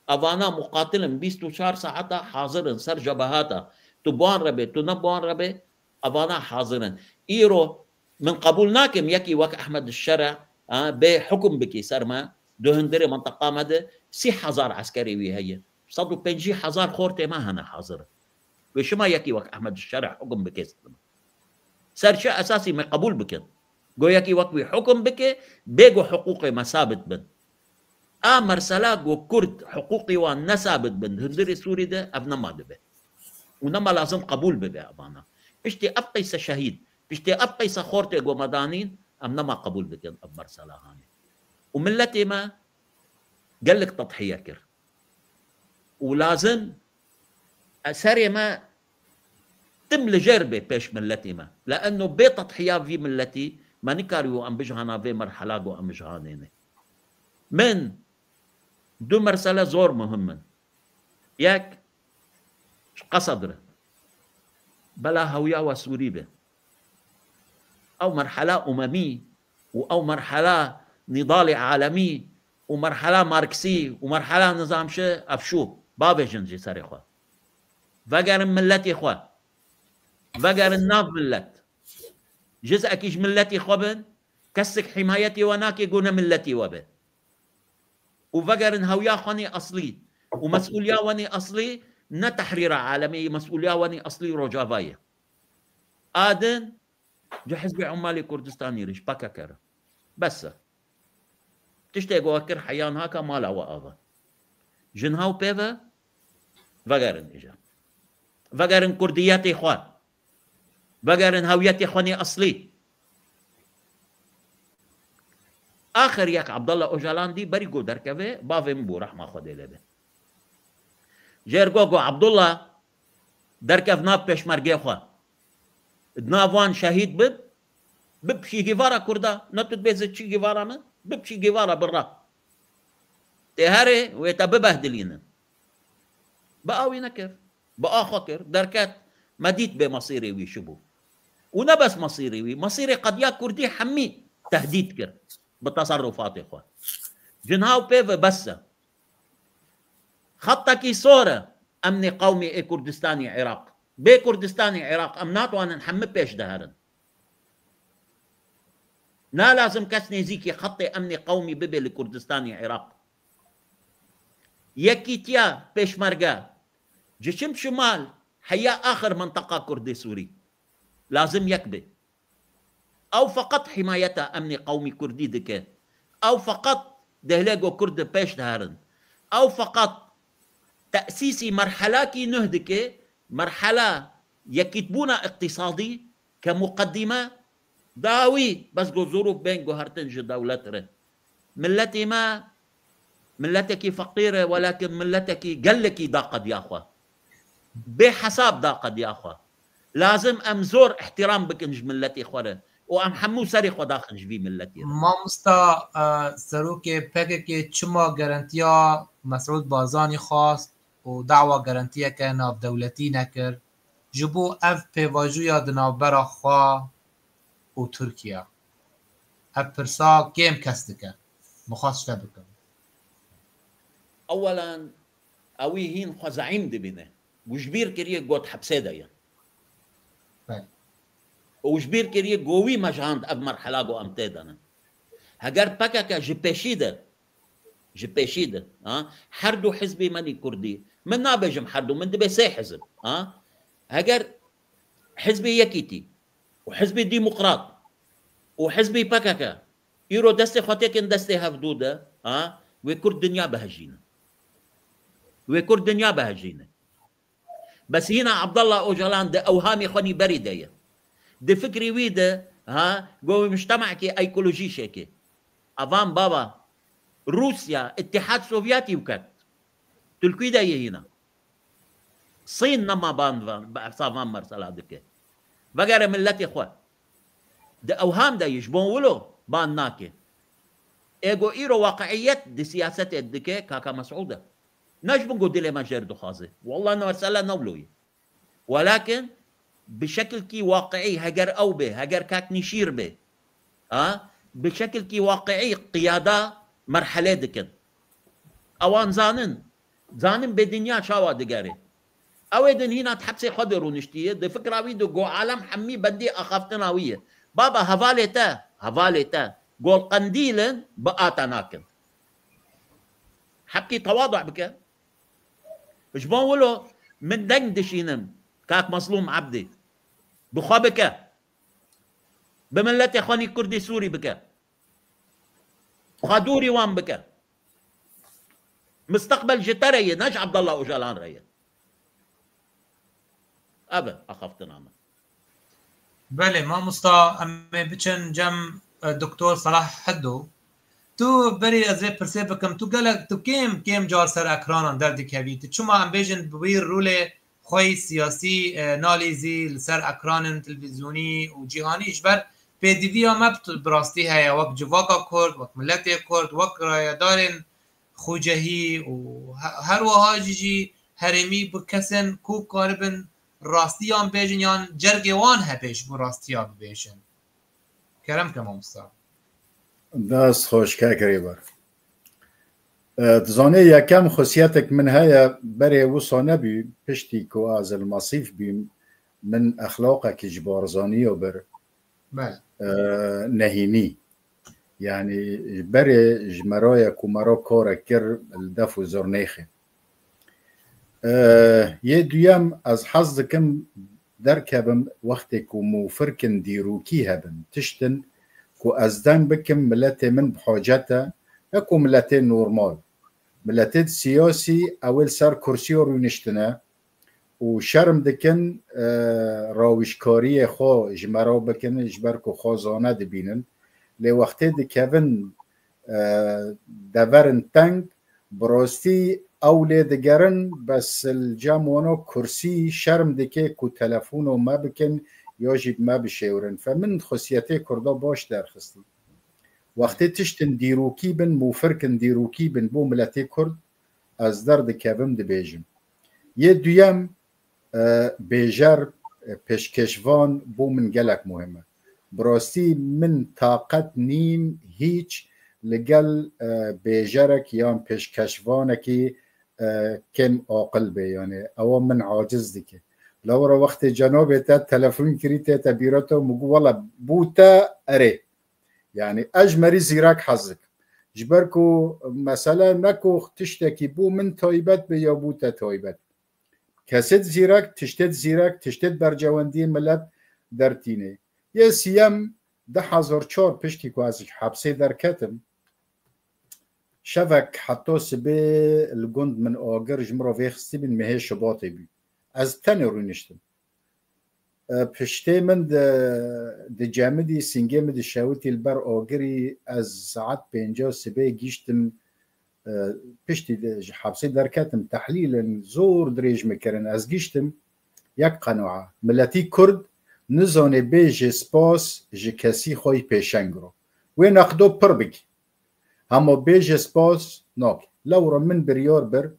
Evana muqatil in, bîst û çar saeta hazir in ser cebehata. Tu bi wan re bê, tu ne bi wan re bê, evana hazir in. Îro min qebûl nakim yekî wek Ehmed Şere, ha, bê hukum bikî ser me, di hundirê minteqa me de sî hezar eskerê wî heye. Sed û pêncî hezar xortê me hene hazir. Wê çima yekî wek Ehmed Şere hukum bikê ser me? Ser çi esasî me qebûl bikin? Go yekî wek wî hukum bike, bê go hiqûqê me sabit bin. A mersela go Kurd hiqûqê wan ne sabit bin, hundirê Sûrî de ev nema dibe. Û nema lazim qebûl bibe evana. Piştî ev qeyse şehîd, piştî ev qeyse xortê go me danîn, em nema qebûl bikin ev mersela hanê. Û milletê me gelek tedhiye kir. Û lazim e serê me tim li jêr bê pêş milletê me. Leeno bê tedhiya vî milletî me nikarî û em bijihana vê merhela ku em jihanê ne. Min du mersele zor muhim in. Yek, ji Qesed re. Bela hewiya we Sûrî be. Ew merhela umemî û ew merhela nîdalê alemî û merhela Marksî û merhela nizamşi ev şû. Bavêjin ji serê xwe. Vegerin milletê xwe. Vegerin nav millet. Jizekî ji milletê xwe bin, kesik hîmayetê we nake ku ne milletê we be. Û vegerin hewiya xwe nê eslî. Û mesûliya we nê eslî ne tehrîra alemê, mesûliya we nê eslî Rojava ye. A din ji Hizbê Umalê Kurdistanî re, ji P K K re. Bes e. Tiştê ku we kir heya niha ka mala we ava. Ji niha û pê ve vegerin îja. Vegerin kurdiyetê xwe. Vegerin hewiyetê xwe nê eslî. Axir yek Abdullah Ocalan dî berî ku derkeve, bavê min bû, rehma Xwedê lê be. Jêr got, got, Abdullah, derkev nav pêşmergê xwe. Di nav wan şehîd bib, bib Che Guevara Kurda, ne tu dibê zê Che Guevara min, bib Che Guevara birra. Tê herê wê te bibehdilînin. Bi a wî nekir. Bi a xwe kir, derket. Me dît bê mesîrê wî çi bû. Û ne bes mesîrê wî, mesîrê qediya Kurdî hemî tehdît kir bi teserrufatê xwe. Ji niha û pê ve bes e. Xettekî sor e emnê qewmî ê Kurdistanê Iraq. Bê Kurdistanê Iraq em natwanin hemî pêş de herin. Na lazim kes nêzîkî xetê emnê qewmî bibe li Kurdistanê Iraq. Yekîtiya pêşmerge ji çim şimal heya axir minteqa Kurdê Sûrî. Lazim yek be. Ew feqet hîmayeta emnê qewmî Kurdî dike. Ew feqet dihle ku Kurd di pêş diherin. Ew feqet tesîsî merhelakî nuh dike, merhela yekîtbûna îqtîsadî ke muqedîme dawî bes ku zurûf bên guhertin ji dewlet re. Milletê me miletekî feqîr e, welakin miletekî gelekî da qediya xwe. Bê hesab da qediya xwe. Lazim em zor îhtîram bikin ji miletê xwe re û em hemû serê xwe daxin ji vî miletê re. Mamosta, e, serokê P K K çima garantiya Mesûd Barzanî xwest û dawa garantiyeke navdewletî nekir? Ji bo ev pêvajoya di navbera xwe û Tirkiye? Ev pirsa kêm kes dike. Min xwest te bikim. Ewelan, ewî hîn xwe zeîm dibîne. Û ji bîr kiriye got hepsê de ye. Belê. Û ji bîr kiriye go wî mejand ev merhela go em tê de ne. Heger P K K ji pêşî de, ji pêşî de, ha? Her du hizbê me nî Kurdî. Min nabêjim her du, min dibê sê hizb, ha? Heger Hizbê Yekîtî û Hizbê Demokrat û Hizbê P K K îro destê xwe têkin destê hevdû de, ha, wê Kurd dinya bihejîne. Wê Kurd dinya bihejîne. Bes hîna Abdullah Ocalan di ewhamê xwe nî berî de ye. Di fikrê wî de, ha, go wê mujtemekê ekolojî şêke. Evan baba, Rûsya, Îtîhad Sovyetî û ket. Tu li kû de yê hîna? Sîn nema ban van, behsa van mersela dike. Vegere miletê xwe. Di ewham de yî ji bo wilo ban nake. Ê go îro waqiiyet di siyasetê dike Kaka Mesûd e. Ne ji bo go dilê me jêr dixwaze. Wallah ne mersela ne wilo ye. Welakin bi şekilkî waqiî heger ew bê, heger Kak Nîşîr bê, Ha? Bi şekilkî waqiî qiyada merhelê dikin. Ewan zanin. Zanin bê dinya çawa digerê. Ew ê din hîna di hepsê xwe de rûniştiye. Di fikra wî de go alem hemî bendî axaftina wî ye. Baba hevalê te, hevalê te. Gol qendîl in bi ata nakin. Hepkî tewadu bike. Ji bo wilo min deng dişînim. Kak Mazlûm Ebdî. Bi xwe bike. Bi miletê xwe nî Kurdî Sûrî bike. Xwe dûrî wan bike. Misteqbel ji te re ye, ne ji Abdullah Ocalan re ye. Ev e axaftina min. Belê, mamosta, em ê biçin cem, e, Doktor Salah Heddo. Tu berî ez vê pirsê bikim, tu gelek, tu kêm, kêm car ser ekranan derdikevî. Tu çima, em bêjin, bi wî rolê xwe yî siyasî, e, nalîzî li ser ekranên televîzyonî û cîhanî, ji ber pêdiviya me bi, bi rastî heye, wek civaka Kurd, wek miletê Kurd, wek rayedarên xucehî û he-, her wiha jî, jî herêmî bi kesên ku karibin rastiyan bêjin yan cergê wan hebe ji bo rastiya bibêjin. Kerem ke mamosta. Dest xweş, kek Rêber. E, tu zanî, yekem xisiyetek min heye, berê wisa nebî, piştî ku ez li Masîf bîm, min exlaqekî ji Barzanî ya bir, Belê. e, nehînî. Yanî berê ji me re ye ku me re karek kir li def û zurnêxê. E, yê duyem, ez hez dikim derkevim wextê ku mûfirkin dîrokî hebin, tiştin ku ez deng bikim, miletê min bi hacet e, ne ku miletê normal. Miletê siyasî, ew ê li ser kursiya rûniştine û şerm dikin, e, rawîşkariyê xwe ji me re bikin, ji ber ku xwe zane dibînin. Lê wextê dikevin, e, deverin teng, bi rastî ew lê digerin, bes li cem wana kursî şerm dike ku telefono me bikin ya jî bi me bişêwirin. Fe min xisiyetê Kurda baş derxistî. Wextê tiştin dîrokî bin, mûfirkin dîrokî bin bo miletê Kurd, ez derdikevim dibêjim. Yê duyem, e, bêjer, e, pêşkêşvan bo min gelek muhim e. Bi rastî min taqet nîm hîç li gel, e, bêjerek yan pêşkêşvanekî, e, kêm aqil bê, yanî ewa min aciz dike. Lewra wextê cenabê te telefon kirî tête bîra te û min got, wela bû te erê. Yanî ez ji merî zîrek hez dikim. Ji ber ku mesele ne ku tiştekî bû min taybet be ya bû te taybet. Kesê di zîrek, tiştê di zîrek, tiştê di bercewendiyê milet dertînê. Yê siyem, du hezar çar piştî ku ez ji hepsê derketim, şevek heta sibê li gund min agir ji min re vêxistî bin, mehê Şubatê bû. Ez tenê rûniştim. E, piştê min di, di cemidî, singê min dişewitî li ber agirî, ez saet pênca sibê gîştim, e, piştî de ji hepsê derketim, tehlîlên zor dirêj min kirin. Ez gîştim, yek qenoa. Miletî Kurd nizanê bêje spas ji kesî xwe yî pêşeng ro. Wê neqdo pir bikî. Hema bêje spas nake. Lewra min biryar bir,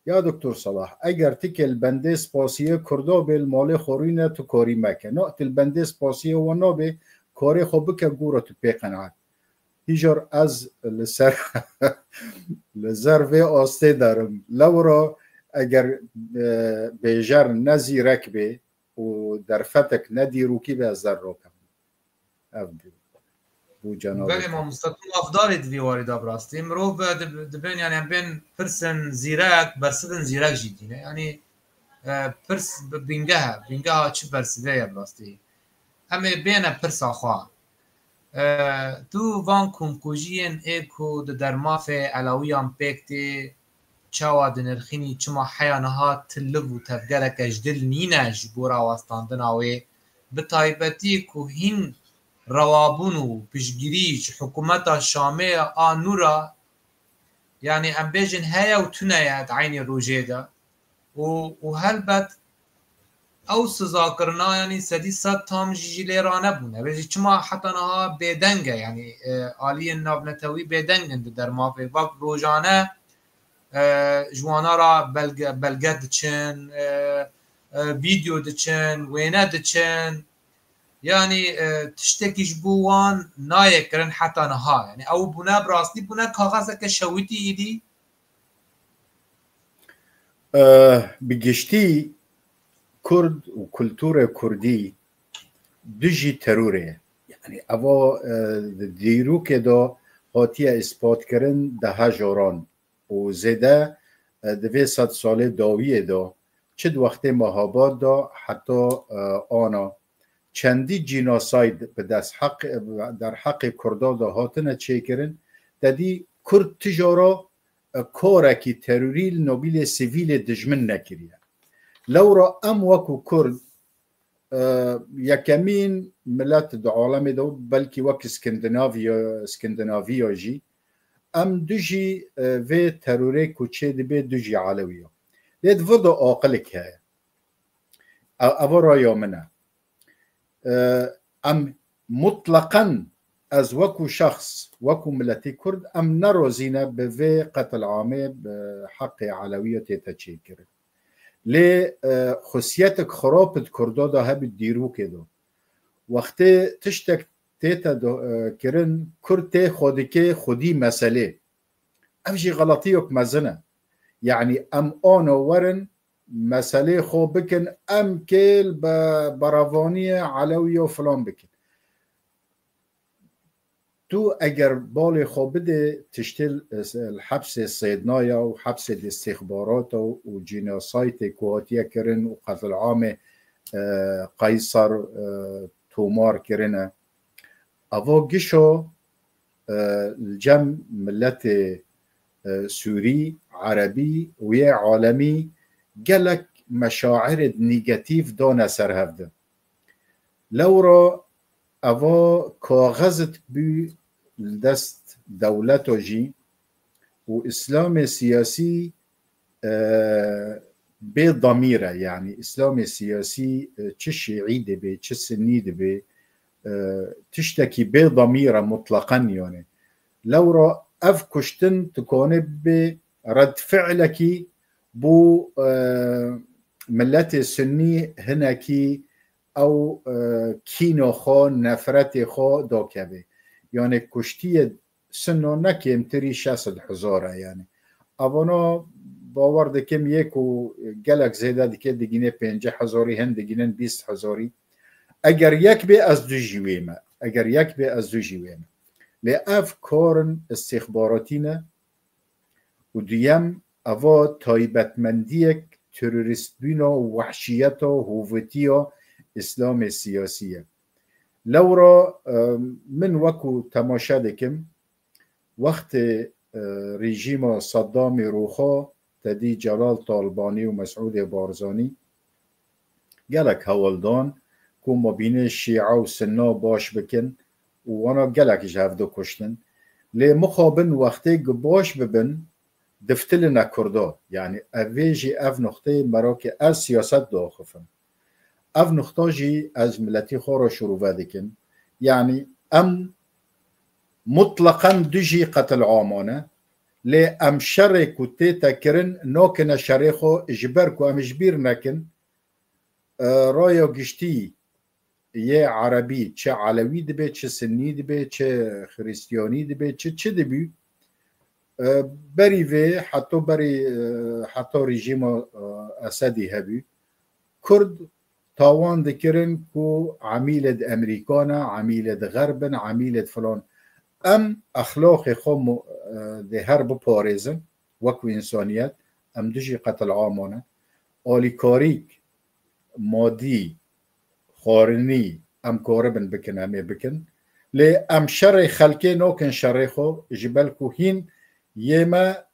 ya Doktor Salah, eger tikê li bendê spasiyê Kurda bê, li malê xwe rûne, tu karî meke. Na, tu li bendê spasiyê wan nabê, karê xwe bike, gora tu pê qenaet. Hîjar ez li ser, li ser vê astê derim. Lewra eger, e, bêjer ne zîrek bê û derfetek ne dîrokî be, ez der rokim. Ev bû. Bû cenabê Belê te. Mamosta, tu mafdarê di vî warî de bi rastî. Mirov, e, dib-, dibên, yani, em bên pirsin zîrek, bersivin zîrek jî tîne. Yani, e, pirs bi-, bingeh e. Bingeha çi bersivê ye bi rastî? Em ê bêne pirsa xwe. E, tu van komkujiyên ê ku di dermafê Elewiyan pêk tê, çawa dinirxînî, çima heya niha tu liv û tevgereke ji dil nîne ji bo rawestandina wê, bi taybetî ku hîn rewabûn û piştgirî ji hikûmeta Şamê ya a nû re, yanî em bêjin heye û tune ye di eynî rojê de û, û helbet ew sizakirina, yanî sedî sed tam jî, jî lê ranebûne. Vê jî çima heta niha bêdeng e, yanî, e, aliyên navnetewî bêdeng in di dermafê. Vak rojane, e, ji wana re belge, belge diçin, e, e, vîdeo diçin, wêne diçin. Yanî e, tiştekî ji bo wan nayê kirin heta niha. Yanî ew bûne bi rastî bûne kaxezeke şewitî îdî. Bi giştî Kurd û kulturê Kurdî dijî terorê ye. Yanî eva di dîrokê de hatiye îspat kirin deha caran û zêde di vê sed salê dawiyê de çi di wextê Mehabad de heta ana çendî cînosayd bi dest heq derheqê Kurda de hatine çêkirin, te dî Kurd tijara korekî terorî li nobîlê sivîlê dijmin nekiriye. Lewra em wekû Kurd yekemîn milet di alemê de, belkî wek Skandinaviya, Skandinaviya jî, em dijî vê terorê ku çê dibe dijî Elewiya. Lê di vir de aqilik heye. Eva raya min e. Em mutleqen, ez wekû şexs, wekû miletî Kurd, em nerazî ne bi vê qetilamê bi heqê Elewiya tête çêkirin. Lê xisiyetek xirab di Kurda de hebî dîrokê de. Wextê tiştek tête kirin, Kurd tê xwe dike xwedî meselê. Ev jî xeletiyek mezin e. Yanî em ana werin meselê xwe bikin, em kêl be berevaniyê Elewiya filan bikin. Tu eger balê xwe bidê tiştê li hepsê Sêdnaya û hepsê di îstîxbarata û cînosaytê ku hatiye kirin û qetilamê Qeysar tomar kirine. Eva gişo li cem miletê Sûrî, Erebî û yê alemî gelek meşairê negatîf dane ser hevdin. Lewra eva kaxezit bû li dest dewleta jî û Îslamê siyasî bê damîr e, yanî Îslamê siyasî çi şîî dibe, çi sinnî dibe, tiştekî bê damîr e mutleqen yanî. Lewra ev kuştin dikane bibe redfi'lekî bo miletê sunnî hinekî ew kîna xwe, nefretê xwe dakeve. Yanî kuştiye sunno ne kêmtirî şeş sed hezar e yanî. Evana bawer dikim yê ku gelek zêde dike digîne pêncî hezarî, hin digînin bîst hezarî. Eger yek bê ez dijî wê me. Eger yek bê ez dijî wê me. Lê ev karin îstîxbaratî ne û duyem eva taybetmendiyek terorîstbûna û wehşiyeta hovetiya Îslamê siyasî ye. Lewra min wekû temaşe dikim, wextê rejîma Saddamê rûxa, te dî Celal Talbanî û Mesûdê Barzanî gelek hewl dan ku mabînê Şîa û Sinna baş bikin û wana gelek ji hev dikuştin. Lê mixabin wextê ku baş bibin, diftiline Kurda. Yanî ev vê jî ev nuxteyê merakê ez siyaset diaxifim. Ev nuxta jî ez miletî xwe re şirove dikim. Yanî em mutleqen dijî qetilamane, lê em şerê ku tête kirin nakine şerê xwe, ji ber ku em ji bîr nekin, raya giştî yê Erebî, çi Elewî dibe, çi Sinnî dibe, çi Xiristiyanî dibe, çi çi dibû, berî vê heta berî heta rejîma Esedî hebû, Kurd tawan dikirin ku emîlê di Emerîka ne, emîlê di Xerb in, emîlê di filan. Em exlaqê xwe dê her biparêzin, wekû însaniyet, em dijî qetilamane, alîkarîk, madî, xwarinî, em karibin bikin, em ê bikin. Lê em şerê xelkê nakin şerê xwe, ji ber ku hîn yê me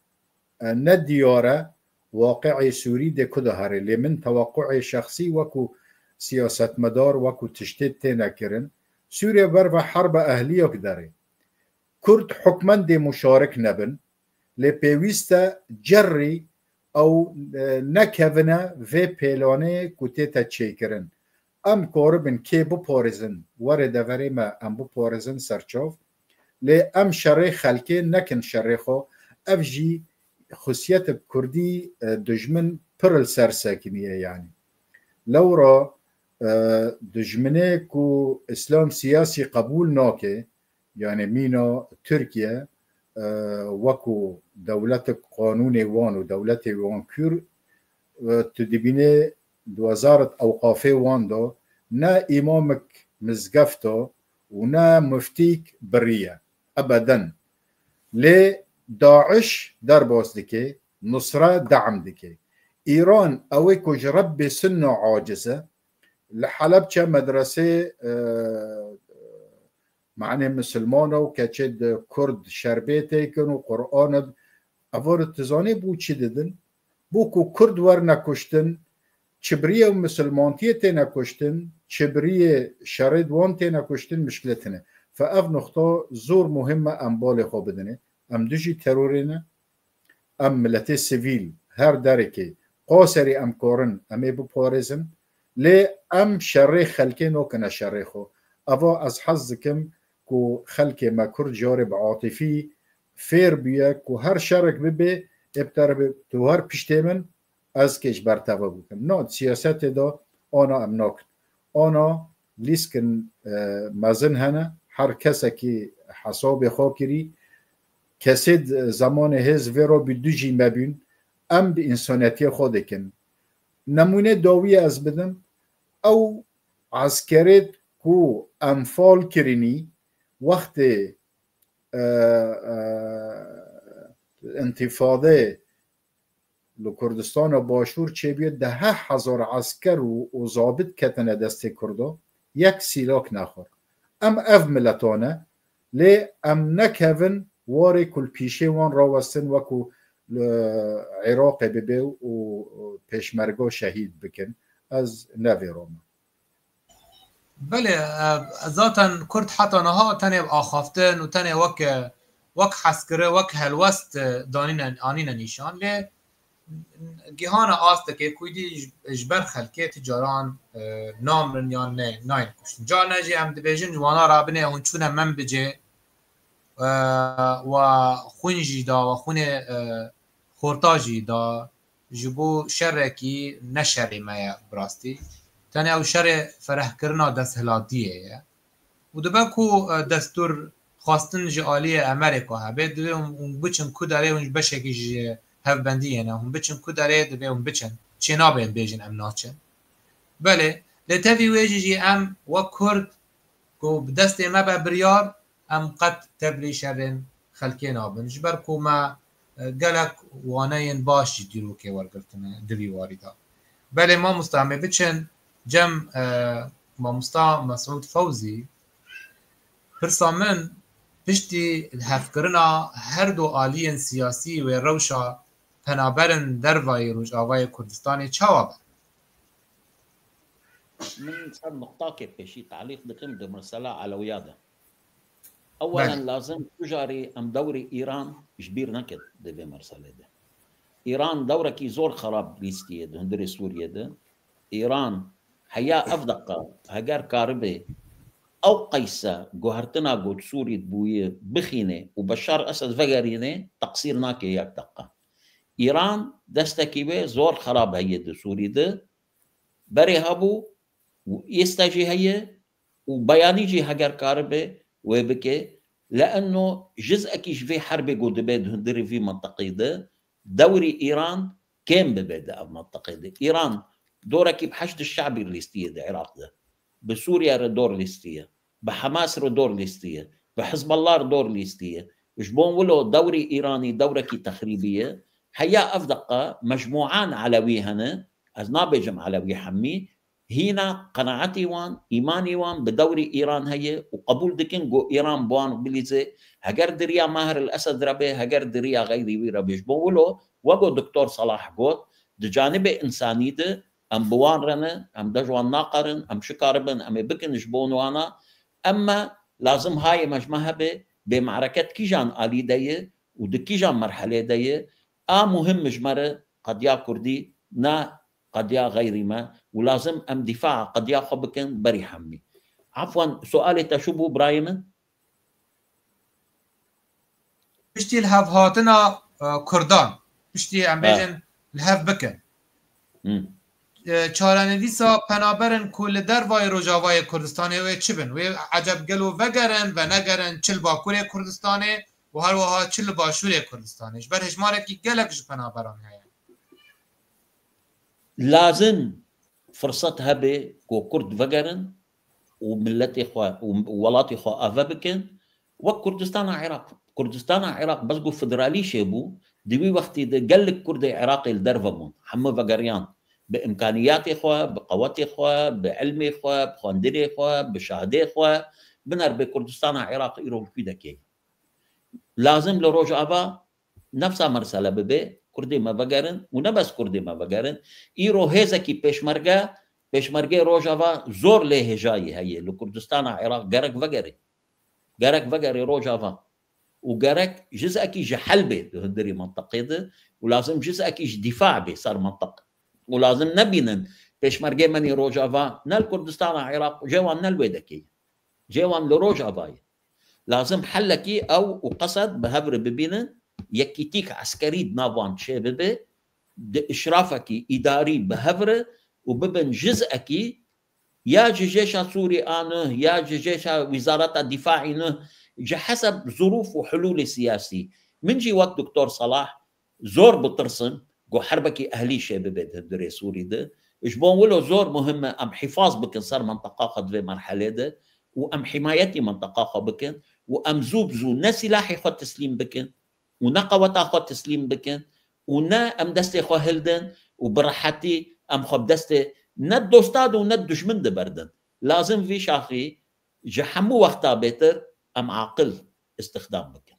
ne diyar e, waqi'ê Sûrî dê ku de here. Lê min teweqûê şexsî wekû siyasetmedar, wekû tiştê têne kirin. Sûriye ber ve herba ehliyek derê. Kurd hukmen dê muşarik nebin, lê pêwîst e cerrî ew nekevine vê pêlanê ku tête çêkirin. Em karibin kê biparêzin, were deverê me em biparêzin serçav, lê em şerê xelkê nekin şerê xwe, ev jî xisiyetek kurdî dijmin pir li ser sekiniye yanî. Lewra E, dijminê ku Îslam siyasî qebûl nake, yani mîna Tirkiye, e, wekû dewletek qanûnê wan û dewletê wan kûr, e, tu dibînê di wezaret ewqafê wan de ne îmamek mizgefta û ne muftîk biriye. Ebeden. Lê Daiş derbas dike, Nusra de'm dike. Îran ew ê ku ji Rebbê Sunna aciz e, li Helebçe medresê, e, manê misilmana û keçê di Kurd şerbê têkin û Qur'an e. Evar tu zanî bû çi didin? Bû ku Kurd werne kuştin, çi biriyê misilmantiyê têne kuştin, çi biriyê şerê di wan têne kuştin, mişkile tine. Fe ev nuxta zor muhim e, em balê xwe bidinê. Em dijî terorê ne. Em miletê sivîl her derekê qaserî em karin em ê biparêzin. Lê em şerê xelkê nakine şerê xwe. Eva ez hez dikim ku xelkê me Kurd carê bi atifî fêr bûye ku her şerek bibe, ê bi te re be, tu her piştê min, ez kê ji ber te ve bikim. Na, di siyasetê de ana em nakin. Ana lîskin, e, mezin hene, her kesekî hesabê xwe kirî. Kesê di zemanê hêz vê re bi du jî me bûn. Em bi însanetiyê xwe dikin. Nemûne dawiyê ez bidim, ew eskerêt ku enfal kirinî, wextê, e, e, întîfadê li Kurdistana Başûr çêbûye, deheh hezar esker û, û zabit ketine destê Kurdo, yek sîlak nexwar. Em ev miletane, lê em nekevin warê ku li pîşê wan rawestin, wekû li Iraqê bibe û pêşmergo şehîd bikin. Ez ne vê re me. Belê, e, zaten Kurd heta niha tenê axaftin û tenê wek, e, wek heskiri, wek helwest, e, danîne, anîne nîşan. Lê gihana astekê ku dî ji, ji ber xelkê ti caran, e, namirin yan ne, nayên kuştin. Carna jî em dibêjin, ji wana rabinê hûn çûne Menbicê, e, wa xwîn jî da, wa xwînê, e, xorta jî da, ji bo şerekî ne şerê me ye bi rastî. Tenê ew şerê ferehkirina desthilatiyê ye. Û dibe ku, e, destûr xwestin ji aliyê Emerê ku hebe, divê hûn, hûn biçin ku derê hûn ji beşekî ji hevbendiyê ne. Hûn biçin ku derê divê hûn biçin. Çê nabe em bêjin em naçin. Belê, lê tevî wê jî jî em wek Kurd ku bi destê me be biryar, em qet tevlî şerên xelkê nabin. Ji ber ku me, e, gelek waneyên baş jî dîrokê wergirtine di vî warî de. Belê mamosta, em ê biçin cem, e, mamosta Mesûd Fewzî. Pirsa min, piştî lihevkirina her du aliyên siyasî wê rewşa penaberin dervayî Rojavayê Kurdistanê çawa be? Min ser nuqtakê pêşî talîq dikim di mesela Elewiya de. Ewelen Belê. lazim tu carî em dewrê Îran ji bîr nekin di vê merselê de. Îran dewrekî zor xerab lîstiye di hundirê Sûriyê de. Îran heya ev deqa heger karibe ew qeyse guhertina ku di Sûrî bûye bixîne û Beşar Esed vegerîne, teqsîr nake yek deqa. Îran destekî wê zor xerab heye di Sûrî de. Berê hebû û êsta jî heye û beyanî jî heger karibe wê bike. Leeno jizekî ji vê herbê ku dibe di hundirê vî mintiqê de, dewrî Îran kêm bibe di ev mintiqê de. Îran dorekî bi Heşd Şebî lîstiye di Iraq de. Bi Sûriye re dor lîstiye. Bi Hamas re dor lîstiye. Bi Hizballah re dor lîstiye. Ji bo wilo dewrî Îranî dewrekî texrîbî ye. Heya ev deqa mecmûan Elewî hene. Ez nabêjim Elewî hemî. Hîna qenaetî wan, îmanî wan bi dewrî Îran heye û qebûl dikin ku Îran bi wan bilîze, heger di riya Maher el Esed re be, heger di riya xeyrî wî re be. Ji bo wilo, wek ku Doktor Salah got, di canibê însanî de em bi wan re ne, em dej wan naqerin, em şikaribin, em ê bikin ji bo wana. Emme lazim hayê me ji me hebe, bê me'reket kîjan alî de ye û di kîjan merhelê de ye, a muhim ji me re qediya Kurdî, ne qediya xeyrî me û lazim em dîfaa qediya xwe bikin berî hemî. Efwen, sualê te çi bû birayê min? Piştî li hev hatina, e, Kurdan, piştî em Ha. bêjin li hev bikin. Hmm. E, çarenivîsa penaberin ku li dervayê Rojavayê Kurdistanê wê çi bin? Wê eceb gelo vegerin, venegerin, çi li Bakurê Kurdistanê û her wiha çi li Başûrê Kurdistanê? Ji ber hejmarekî gelek ji penaberan heye. Lazim firset hebe ku Kurd vegerin û miletê xwe û welatê xwe ave bikin. Wek Kurdistana Iraq. Kurdistana Iraq bes ku federalî çêbû, di wî wextî de gelek Kurdê Iraqê li derve bûn. Hemû vegeriyan. Bi îmkaniyatê xwe, bi qewetê xwe, bi ilmê xwe, bi xwendinê xwe, bi şahdê xwe, biner bê Kurdistana Iraq îro li kû de kê. Lazim li Rojava nefsa mersele bibe, Kurdê me vegerin û ne bes Kurdê me vegerin. Îro hêzekî pêşmerge, pêşmergê Rojava zor lê hêjayî heye. Li Kurdistana Iraq gerek vegerê. Gerek vegerê Rojava. Û gerek cizekî ji hel bê di hundirî mintiqê de û lazim cizekî ji dîfa bê ser mintiq. Û lazim nebînin pêşmergê menî Rojava ne li Kurdistana Iraq, cê wan ne li wê dekê ye. Cê wan li Rojava ye. Lazim helekî ew û Qesed bi hev re bibînin, yekîtîk eskerî di nav wan çêbibe, di îşrafekî îdarî bi hev re û bibin cizekî ya ji Jêşa Sûrî a nuh, ya ji Jêşa Wîzareta Dîfaî nuh, ji heseb zirûf û hulûlê siyasî. Min jî wek Doktor Salah zor bitirsim ku herbekî ehlî çêbibe di hundirê Sûrî de. Ji bo wilo zor muhim e em hîfaz bikin ser mintiqa xwe di vê merhelê de û em hîmayetî mintiqa xwe bikin û em zû bi zû ne sîlahê xwe teslîm bikin û ne qeweta xwe teslîm bikin û ne em destê xwe hildin û bi rehetî em xwe bi destê ne dosta de û ne dijmin de berdin. Lazim vî şaxî ji hemû wexta bêtir em aqil îstixdam bikin.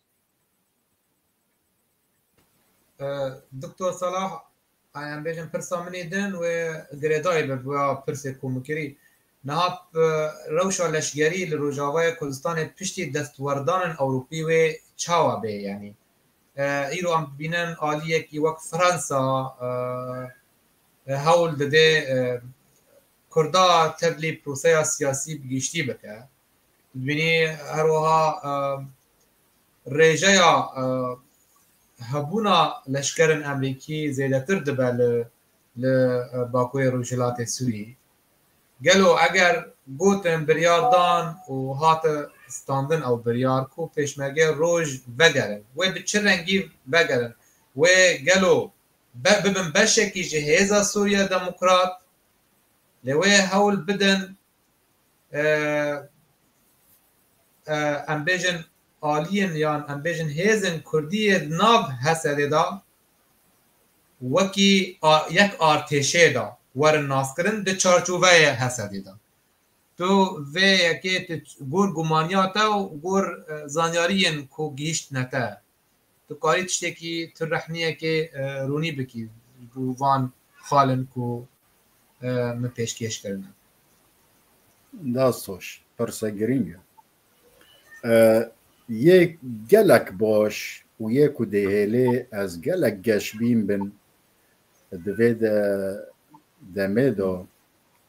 Doktor Salah, em bêjin pirsa min ê din wê girêdayî be bi pirsê ku min kirî. Niha rewşa leşgerî li Rojavayê Kurdistanê piştî destwerdanên Ewropî wê çawa bê? Yanî îro em dibînin aliyekî wek Fransa hewl dide Kurda tevlî proseya siyasî bi giştî bike. Dibînî her wiha rêjeya hebûna leşkerên Amerîkî zêdetir dibe li, li Bakurê Rojhilatê Sûrî. Gelo eger gotin, biryar dan û hate standin ew biryar ku pêşmerge roj vegerin, wê bi çi rengî vegerin? Wê gelo bibin beşekî ji hêza Sûriya Demokrat? Lê wê hewl bidin em bêjin aliyên yan em bêjin hêzên Kurdî yê di nav Hesedê de wekî yek artêşê de werin naskirin di çarçoveyê Hesedê de. Tu vê yekê tu gor gumaniya te û gor zanyariyên ku gihîştine te, tu karî tiştekî tu rehniyekê ronî bikî ji bo van xalên ku min pêşkêş kirine. Dest xweş, pirse girîng e. Yê gelek baş û yê ku dê hêlê ez gelek geşbîn bin di vê de demê de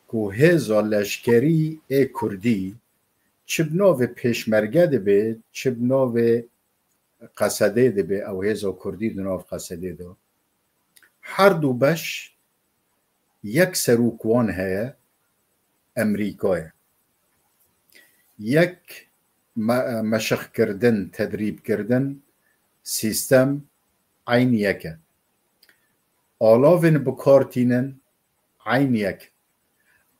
ku hêza leşkerî ê Kurdî çi bi navê pêşmerge dibe, çi bi navê Qesedê dibe, ew hêza Kurdî di nav Qesedê de. Her du beş yek serok wan heye, Emerîka ye. Yek me-, meşixkirdin, tedrîbkirdin, sîstem eyn yek e. Alavên bi kar tînin eyn yek.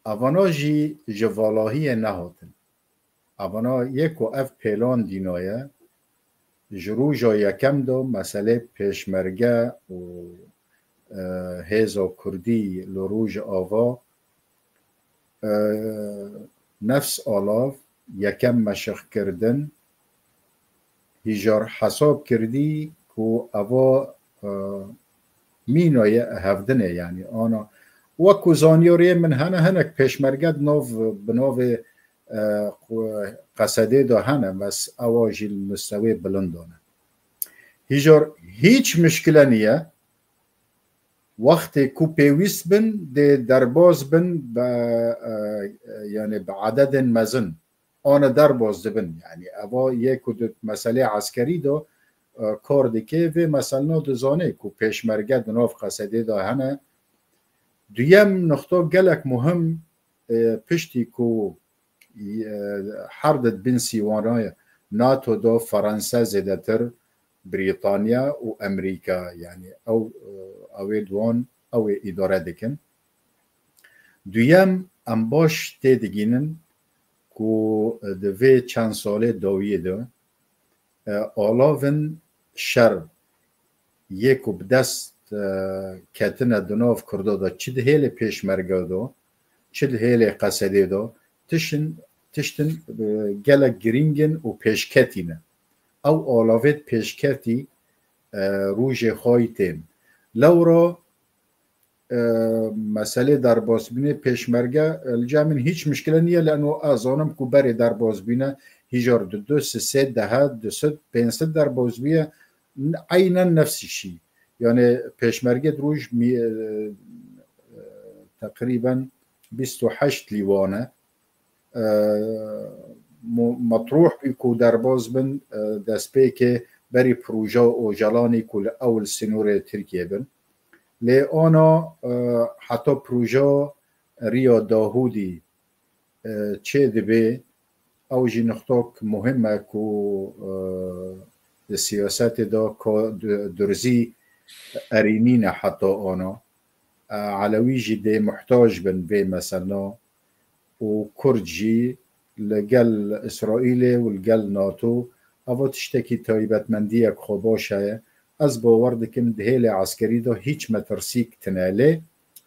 Evana jî ji valahiyê nehatin. Evana yê ku ev pêlan dînaye, ji roja yekem de meselê pêşmerge û, e, hêza Kurdî li Rojava, e, nefs alav yekem meşixkirdin, hîjar hesab kirdî ku eva, e, mîna ye hevdin e, yanî ana wek ku zanyariyê min hene hinek pêşmerge di nav, bi navê, e, Qesedê de hene, bes ewa jî li mistewê bilind e. Hîjar hîç mişkile niye. Wextê ku pêwîst bin, dê derbas bin be, e, e, yanî bi ededên mezin. Ana derbas dibin. Yanî eva yê ku di meselê eskerî de, e, kar dike, vê meselna dizane ku pêşmerge di nav Qesedê de hene. Duyem nuqta gelek muhim, e, piştî ku, e, her di bin sîwana NATO da Fransa zêdetir, Brîtanya û Amerîka, yani ew, e, ew ê duwan ew ê îdare dikin. Duyem, em baş tê digînin ku di vê çend salê dawiyê de, e, alavin şer yê ku bi dest, e, ketine di nav Kurda de, çi di hêlê Pêşmerge de, çi di hêlê Qesedê de, tiştin, tiştin, e, gelek girîng in û pêşketî ne. Ew alavêt pêşketî, e, rûjê xwayî tên. Lewra, e, meselê derbasbûnê Pêşmerge, e, li cem min hiç mişkile niye, leno ez zanim ku berê derbasbûne hîjar du du, sisê, dehe, du sed, pênc sed derbasbûye, n-, eynen nefsî şî. Yani Pêşmerge di roj mî-, e, e, teqrîben bîst û heşt lîwan e. E, mu-, metrûh bî ku derbas bin, e, destpêkê berî proja Ocalanî ku li ew li sînorê Tirkiyê bin. Lê ana, e, heta proja Riya Dahûdî, e, çê dibê, ew jî nuqtok muhim e ku, e, di siyasetê de ka du-, durzî erî nîne heta ana. E, Elewî jî dê muhtac bin vê mesela û Kurd jî li gel Îsraîlê û li gel NATO, eva tiştekî taybetmendiyek xwe baş heye. Ez bawer dikim di hêlê eskerî de hîç metirsîk tine. Lê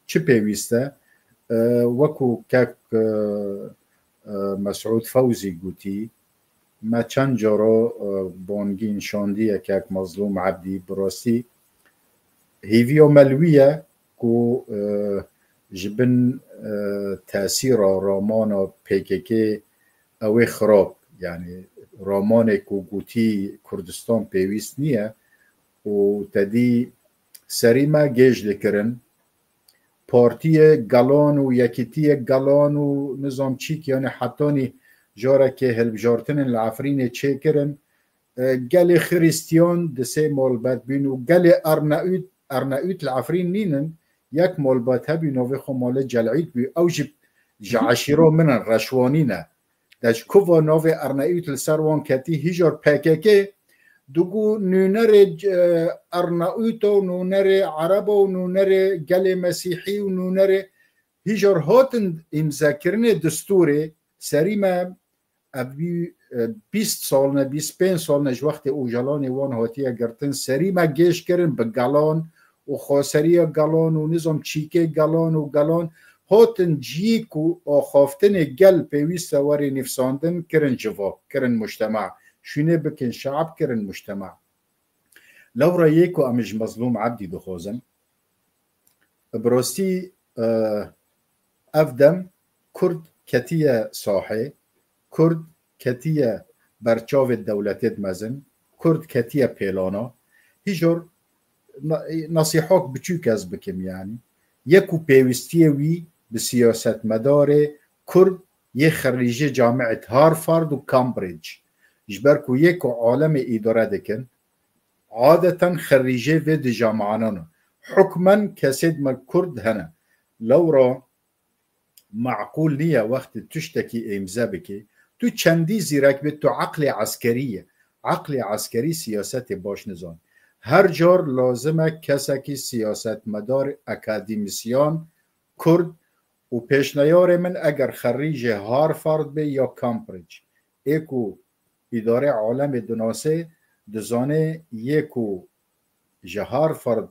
çi pêwîst e? E, wekû kek, e, e, Mesûd Fewzî gotî, me çend cara, e, bangîn şandiye kek Mezlûm Ebdî, bi rastî hêviya me li wî ye ku, e, ji bin, e, tesîra ramana P K K ew ê xirab, yani ramanê ku gotî Kurdistan pêwîst niye û te dî serî me gêj dikirin. Partiyê gelan û yekîtiyê gelan û nizam çîk, yani hetanî carekê hilbijartinên li Efrînê çêkirin. E, gelê Xiristiyan di sê malbat bîn û gelê Arnaût, Arnaût li Efrîn nînin, yek malbat hebî, navê xwe malê Celît bî. Ew jî ji eşîra min in, Reşwanî ne. De ji ku va navê Arnaût li ser wan ketî, hîjar P K K digo nûnerê, e, Arnaûta û nûnerê Ereba û nûnerê gelê Mesîhî û nûnerê hîjar hatin îmzekirinê distûrê serî me, ev bî, e, bîst sal ne, bîst pênc sal ne ji wextê Ocalanê wan hatiye girtin, serî me gêj kirin bi gelan û xweseriya gelan û nizam çîkê gelan û gelan hatin ciyî ku axaftinê gel pêwîst e werê nivîsandin, kirin civa, kirin mujtema. Şûnê bikin, şeab kirin mujtema. Lewra yê ku em ji Mezlûm Ebdî dixwazin, bi rastî, e, ev dem Kurd ketiye sahê, Kurd ketiye berçavê dewletêd mezin, Kurd ketiye pêlana. Hîjor na-, nasîhok biçûk ez bikim, yanî. Yek û pêwîstiyê wî bi siyasetmedarê Kurd yê xerîjê camîet Harvard û Cambridge. Ji ber ku yê ku alemê îdare dikin, adeten xerîjê vê di jamanan in. Hukmen kesêd me Kurd hene. Lewra meqûl niye wextê tiştekî êmze bikî. Tu çendî zîrek bî, tu eqlê eskerî ye. Eqlê eskerî siyasetê baş nizan. Her car lazim e kesekî siyasetmedar, akademîsyan, Kurd û pêşneyarê min eger xerîjê Harvard bê ya Cambridge, ê ku îdarê alemê dinasê, dizanê yê ku ji Harvard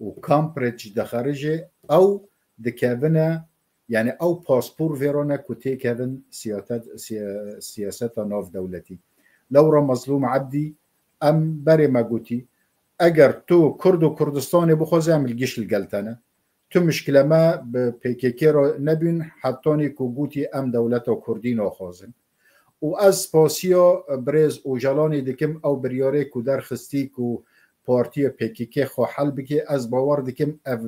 û Cambridge dixerije, ew dikevine, yani ew paspor vêro ne ku têkevin siyaset-, siya-, siyaseta navdewletî. Lewra Mezlûm Ebdî, em berê me gotî, eger tu Kurd û Kurdistanê bixwaze, em li giş li gel te ne. Tu mişkile me bi P K K re nebîn, hetanî ku gotî em dewleta Kurdî naxwazin. Û ez spasiya birêz Ocalanî dikim, ew biryarê ku derxistî ku partiya P K K xwe hel bike, ez bawer dikim ev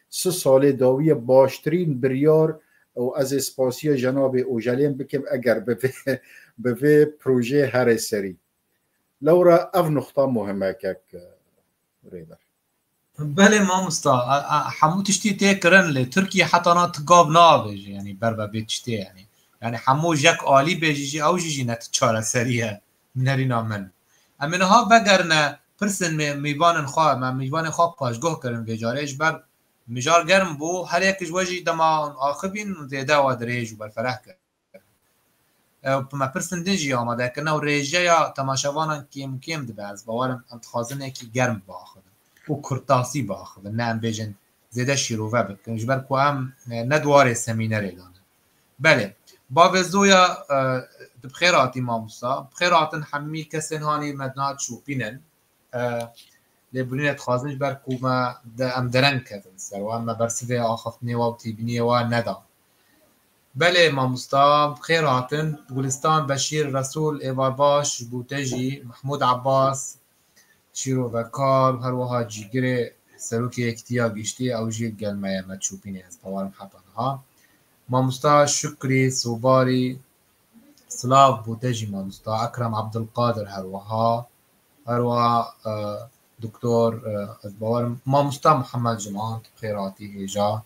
sih salê dawiye baştirîn biryar û ez ê spasiya cenabê Ocalan bikim eger bi vê, bi vê projeyê here serî. Lewra ev nuqta muhim e kek Rêber. Belê mamosta, a, a, hemû tiştî tê kirin lê Tirkiye heta na ti gav navêje, yanî ber ve bê tiştê, yanî. Yanî hemû jek alî bêjî jî, ew jî jî ne ti çareserî ye, nerîna min. Em ê niha vegerine pirsên mê-, mîvanên xwe, me mîvanên xwe paşguh kirin vê carê, ji ber mijar germ bû, her yek ji we jî dema hûn axivîn zêde we dirêj û berfereh kir. E, me pirsên din jî amade kirine û rêjeya temaşevanan kêm kêm dibe. Ez bawer im em dixwazin yekî germ biaxivin û kurtasî biaxivin, ne em bêjin zêde şîrove bikin, ji ber ku em, e, ne di warê semînerê de ne. Belê, bavê Zoya, e, tu bi xêr hatî mamosta. Bi xêr hatin hemî kesên hanî me di niha çûpînin. E, lêborînê dixwazin ji ber ku me de, em dereng ketin ser wan, me bersivê axaftinê wa û têbîniyê wa neda. Belê mamosta, bi xêr hatin. Gulistan Beşîr Resûl, êvar baş ji bo te jî. Mehmûd Abbas, şîrovekar, her wiha cîgirê serokê Yekîtiya Giştî, ew jî gel me ye, me çûpînê, ez bawerim heta niha. Mamosta Şukrî Sobarî, silav bo te jî mamosta. Ekrem Abdulkadir her wiha. Her wiha, e, Doktor, e, ez bawerim, mamosta Muhammed Ciman, tu bi xêr hatî hêja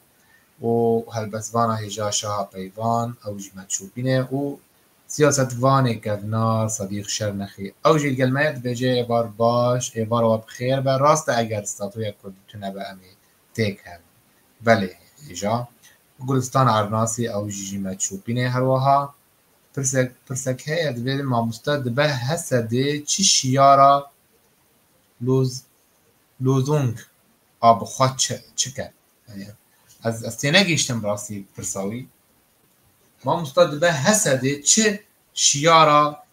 û helbestvana hêja Şaha Peyvan, ew jî me çûpîne û siyasetvanê kevnar Sedîq Şernexî. Ew jî li gel me ye, dibêje êvar baş, êvar we bi xêr be. Rast e, eger statuya Kurdî tune be, em ê têk herin. Belê, hêja. Gulistan Ernasî, ew jî jî me çûpîne her wiha. Pirsek, pirsek heye, divê mamoste dibe Hesedê çi şiyara Loz-, Lozong a bi xwe çi, çi ke? Yani, ez, ez tênegihiştim rastî pirsa wî. Mamoste dibe Hesedê çi şiyara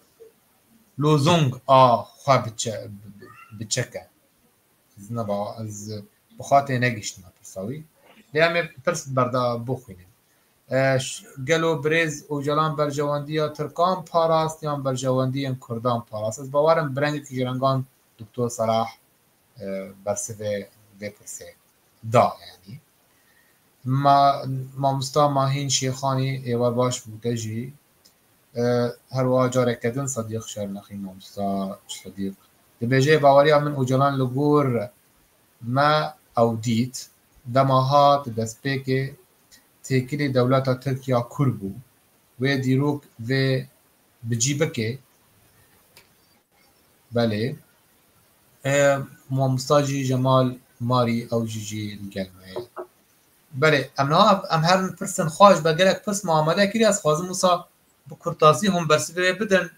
Lozong a xwe biçe, bi, bi, biçe ke? Ez neba, ez bi xwe tênegihiştime pirsa wî. Lê em ê pirs berda bixwînin. E, ş-, gelo birêz Ocalan berjewendiya Tirkan parast yan berjewendiyên Kurdan parast? Ez bawer im bi rengekî ji rengan Doktor Serah, e, bersivê vê pirsê da, yanî. Ma-, mamosta Mahîn Şêxanî, êvar baş bû te jî. E, her wiha careke din Sedîq Şernexî, mamosta Sedîq. Dibêje, baweriya min Ocalan li gor me ew dît, dema hat destpêkê têkilî dewleta Tirkiya kûr bû. Wê dîrok vê bi cî bike. Belê. E, mamosta jî Cemal Marî, ew jî jî li gel me ye. Belê, em niha em herin pirsên xwe ji ber gelek pirs me amade kiriye, ez xwazim wisa bi kurtasî hûn bersivê wê bidin.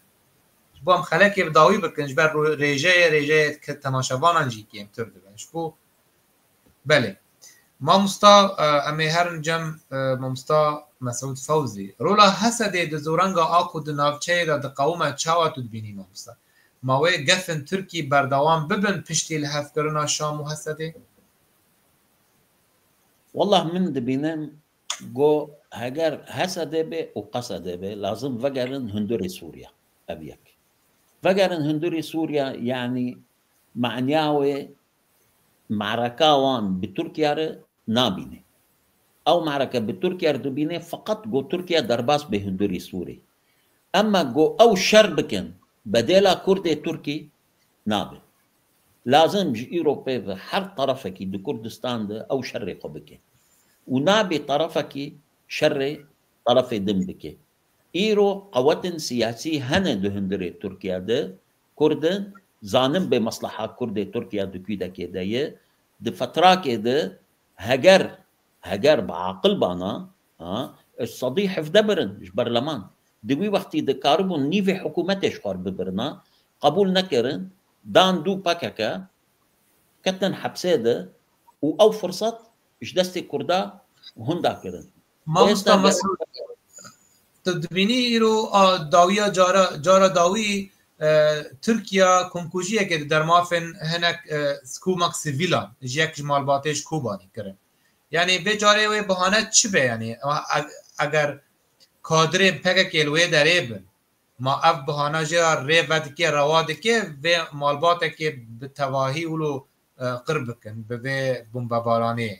Ji bo em xelekê bi dawî bikin, ji ber rê-, rêjeyê, rêjeyê ke temaşevanan jî kêmtir dibe. Ji bo, belê. Mamosta, e, em ê herin cem, e, mamosta Mesûd Fewzî. Rola Hesedê di zorenga a ku di navçeyê de diqewime çawa tu dibînî mamosta? Ma wê gefên Tirkî berdewam bibin piştî lihevkirina Şam û Hesedê? Wallah min dibînim ku heger Hesedê be û Qesedê be, lazim vegerin hundirê Sûriya. Ev yek. Vegerin hundirê Sûriya, yanî manya wê mereka wan bi Tirkiye re nabîne. Ew mereke bi Tirkiye re dibîne, feqet ku Tirkiye derbas be hundirê Sûrê. Emma ku ew şer bikin, bedêla Kurdê Tirkî nabe. Lazim ji îro pê ve her terefekî di Kurdistan de ew şerê xwe bike. Û nabê terefekî şerê terefê din bike. Îro qewetên siyasî hene di hundirê Tirkiye de, Kurd in, zanin bê mesleha Kurdê Tirkiye di kûdekê de ye. Di fetrakê de heger, heger bi aqil bana, ha, sedî hevdeh birin ji berleman. Di wî wextî dikaribûn nîvê hikûmetê ji xwe re bibirina, qebûl nekirin, dan dû P K K, ketin hepsê de û ew firsat ji destê Kurda hunda kirin. Mamosta Mesûd, tu dibînî îro a dawiya cara, cara dawî, e, Tirkiya komkujiyeke di dermafên hinek, e, skomok sivîlan ji yek ji malbatê ji Kobanî kirin. Yanî vê carê wê bahane çi be? Yanî e-, eger kadirên P K K li wê derê bin, ma ev bihana jê re rê vedike, rewa dike vê malbatekê bi tevahî wilo, e, qir bikin bi vê bombebaranê?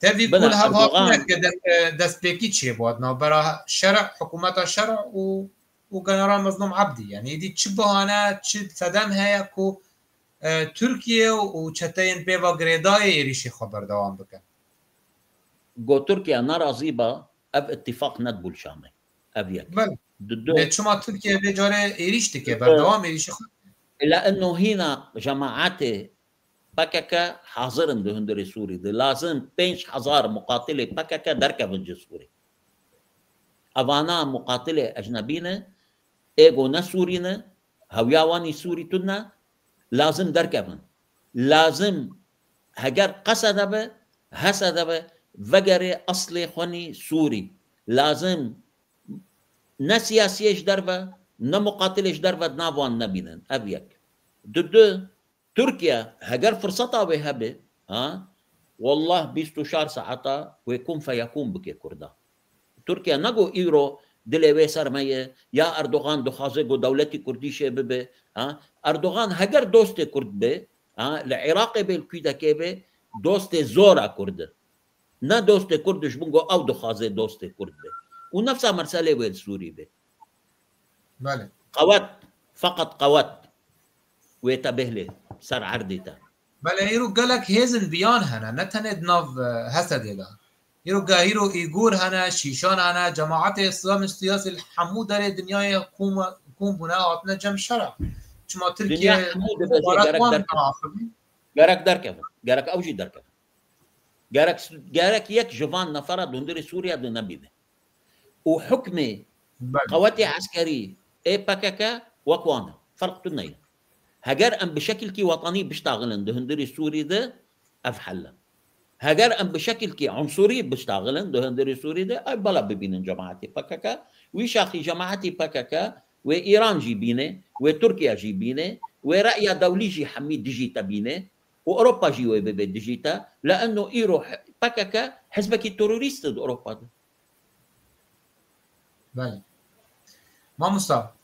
Tevî ku li hev hatine ke de-, e, destpêkî çêbû di navbera şer-, hikûmeta şer û, û General Mezlûm Ebdî. Yanî êdî çi bahane, çi sedem heye ku e, Tirkiye û çeteyên pê ve girêdayê êrîşê xwe berdewam bikin. Go Tirkiye nerazî ba, ev îtîfaq nedibû li Şamê. Ev yek. Belê. Dudu. Lê çima Tirkiye vê carê êrîş dike, berdewam êrîşê xwe? Ila eno hîna cemaetê P K K hazir in di hundirê Sûrî de. Lazim pênc hezar muqatilê P K K derkevin ji Sûrî. Evana muqatilê ecnebî ne, ê go ne Sûrî ne, hewiya wan î Sûrî tune, lazim derkevin. Lazim heger qesede be, hesede be, vegerê eslê xwenî Sûrî. Lazim ne siyasiyê ji derve, ne muqatilê ji derve di nav wan nebînin. Ev yek. Dudu, Tirkiye heger firseta wê hebe, ha, wallah bîst û çar saeta wê kun feyekun bike Kurda. Tirkiye nego îro dilê wê ser me ye, ya Erdogan dixwaze ku dewletî Kurdî çê bibe, ha? Erdogan heger dostê Kurd be, ha, li Iraqê be, li Kûdekê be, dostê zora Kurd e. Ne dostê Kurd dişbin ku ew dixwaze dostê Kurd be. Û nefsa merselê wê li Sûrî be. Belê. Qewet, feqet qewet wê te bêhlê ser erdê te. Belê, îro gelek hêzên viyan hene, ne tenê di nav, e, Hesedê de. Îro ge-, îro Îgur hene, Şîşan hene, cemaetê Îslamê siyasî li hemû derê dinyayê kom, kom bûne, hatine cem şera. Çima Tirkiye gerek derkevin. Gerek ew jî derkevin. Gerek, gerek yek ji van nefera di hundirê Sûriye de nebîne. Û hukmê qewetê eskerî ê P K K wek wan e. Ferq tune ye. Heger em bi şekilkî wetanî biştaxilin di hundirê Sûrî de, ev hel e. Heger em bi şekilkî unsurî biştaxilin di hundirê Sûrî de, ev bela bibînin cemaetê P K K. Wî şaxî cemaetî P K K wê Îran jî bîne, wê Tirkiye jî bîne, wê reya dewlî jî hemî dijî te bîne û Ewropa jî wê bibe dijî te. Li eno îro P K K hizbekî terorîst e di Ewropa de. Belê. Mamosta,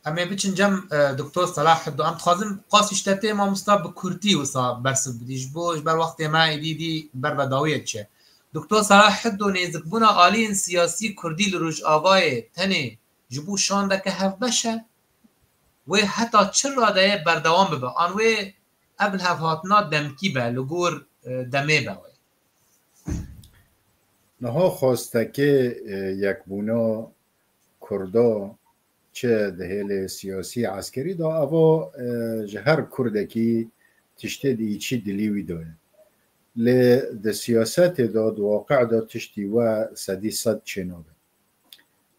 em ê biçin cem, e, Doktor Selaheddin. Em dixwazin qasî ji te tê, mamosta, bi kurdî wisa bersiv bidî. Ji bo, ji ber wextê me êdî dî ber ve dawiyê diçe. Doktor Selaheddin, nêzikbûna aliyên siyasî kurdî li Rojavayê tenê ji bo şandeke hevbeş e? Wê heta çi radeyê berdewam bibe? An wê ev lihevhatina demkî be, li gor, e, demê be wê? Niha xwestekê, e, yekbûna Kurda çi di hêlê siyasî, eskerî de, eva, e, ji her Kurdekî tiştê di îçî dilî wî de ye. Lê di siyasetê de, di waqî de tiştî we sedî sed çênabe.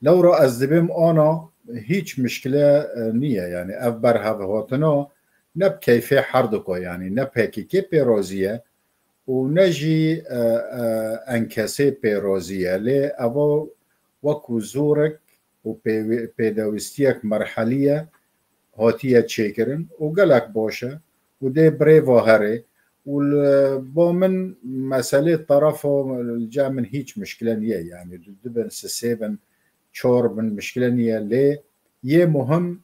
Lewra ez dibêm ana hîç mişkile, e, niye. Yani ev berhevhatina ne bi keyfê herdika, yani ne P K K pê razî ye û ne jî, e, e, N K S pê razî ye. Lê eva wekû zorek û pêwe-, pêdewistiyek merhelî ye hatiye çêkirin û gelek baş e û dê birêva herê û li ba min meselê terefa li cem min hîç mişkile niye. Yani du, du bin, sê bin, çar bin mişkile niye. Lê yê muhim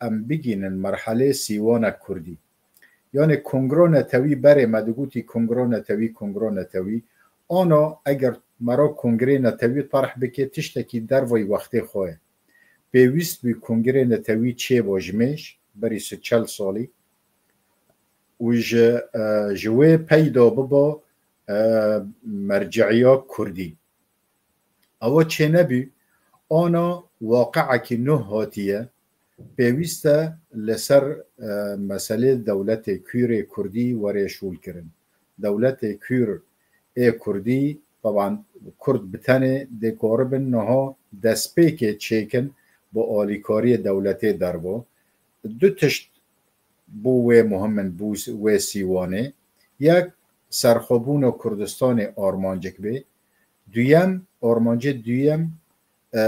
em bigînin merhelê sîwana kurdî. Yani kongra netewî berê me digotî kongra netewî, kongra netewî. Ana eger me re kongrê netewî terh bike tiştekî dervayî wextê xwe ye. Pêwîst bû kongrê netewî çêba ji mêj, berî sî çel salî û ji, e, ji wê peyda biba, e, merciiya kurdî. Ewa çênebû, ana waqiekî nû hatiye, pêwîst e li ser, e, meselê dewletê kûr ê kurdî were şûlkirin. Dewletê kûr ê kurdî, teban kurd bi tenê dê karibin niha destpêkê çêkin bi alîkariyê dewletê derva. Du tişt bo wê muhim in, bo wê sîwanê. Yek, serxwebûna Kurdistanê armancek bê. Duyem, armancê duyem, e,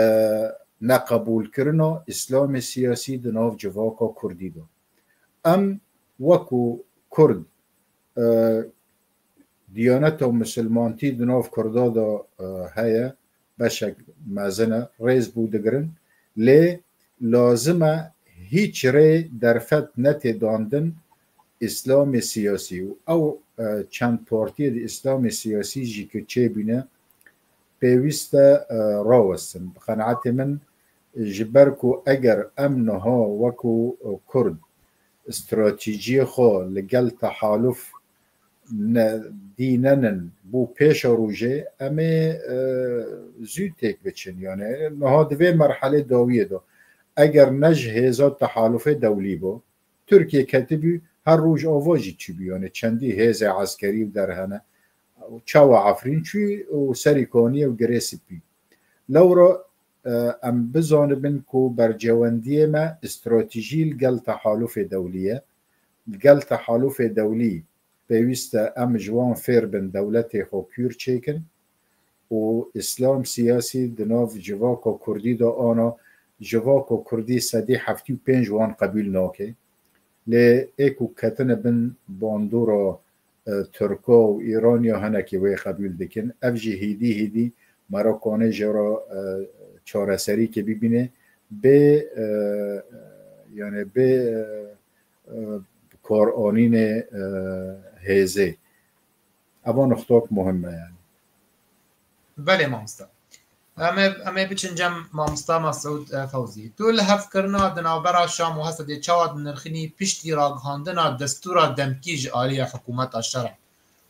neqebûlkirina Îslamê siyasî di nav civaka kurdî de. Em wekû kurd, e, diyaneta misilmantî di nav kurda de, e, heye, beşek mezin e, rêz bû digirin, lê lazim e hîç rê derfet netê dandin Îslamê siyasî û ew, e, çend partiyê di Îslamê siyasî jî ku çêbûne pêwîst e, e, rawestin. Bi qenaetê min, ji ber ku eger em niha wekû, e, kurd stratejiyê xwe li gel tehaluf ne, dînenin bo pêşa rojê, em ê, e, zû têk biçin. Yani niha di vê merhelê dawiyê de eger ne ji hêza tehalufê dewlî bû, Tirkiye ketibû her roj ava jî çûbû. Yani çendî hêzê eskerî û der hene. Çawa Efrîn çû û serî kaniye û girê spî. Lewra, e, em bizanibin ku bercewendiyê me stratejî li gel tehalufê dewlî ye. Li gel tehalufê dewlî pêwîst e em ji wan fêr bin dewletê xwe kûr çêkin û îslam siyasî di nav civaka kurdî de ana civaka kurdî sedî heftî û pênc wan qebûl nake. Lê ê ku ketine bin bandora, e, Tirka û Îraniya hinekî wê qebûl dikin. Ev jî hêdî hêdî mera kanê jê re, e, çareserîkê bibîne. Bê, e, yani bê, e, e, karanînê, e, hêzê. Eva nuqtok muhim e yani. Belê mamoste. Em ê, em ê biçin cem mamosta Mesûd, e, Fewzî. Tu li hevkirina di navbera Şam û Hesedê çawa dinirxînî piştî ragihandina destûra demkî ji aliyê hikûmeta şer e?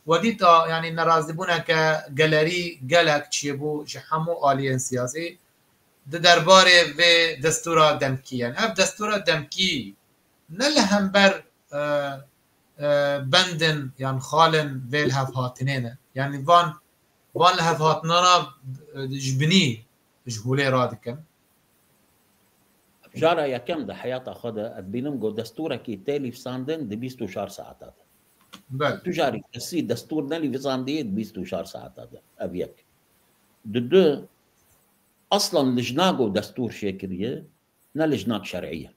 We dîta, yanî nerazîbûneke gelerî gelek çêbû ji hemû aliyên siyasî di derbarê vê destûra demkî. Yani ev destûra demkî ne li hember, e, e, bendin yan xalên vê lihevhatinê ne. Yani van, van lihevhatinana, e, ji binî ji holê radikin. Cara yekem di heyata xwe de ez bînim ku destûrekî tê lîvsandin di bîst û çar saeta de. Belê. Tu carî kesî destûr nelîvizandiye di bîst û çar saeta de. Ev yek. Di du, aslan lijna ku destûr şêkiriye, ne lijnak şer'î ye.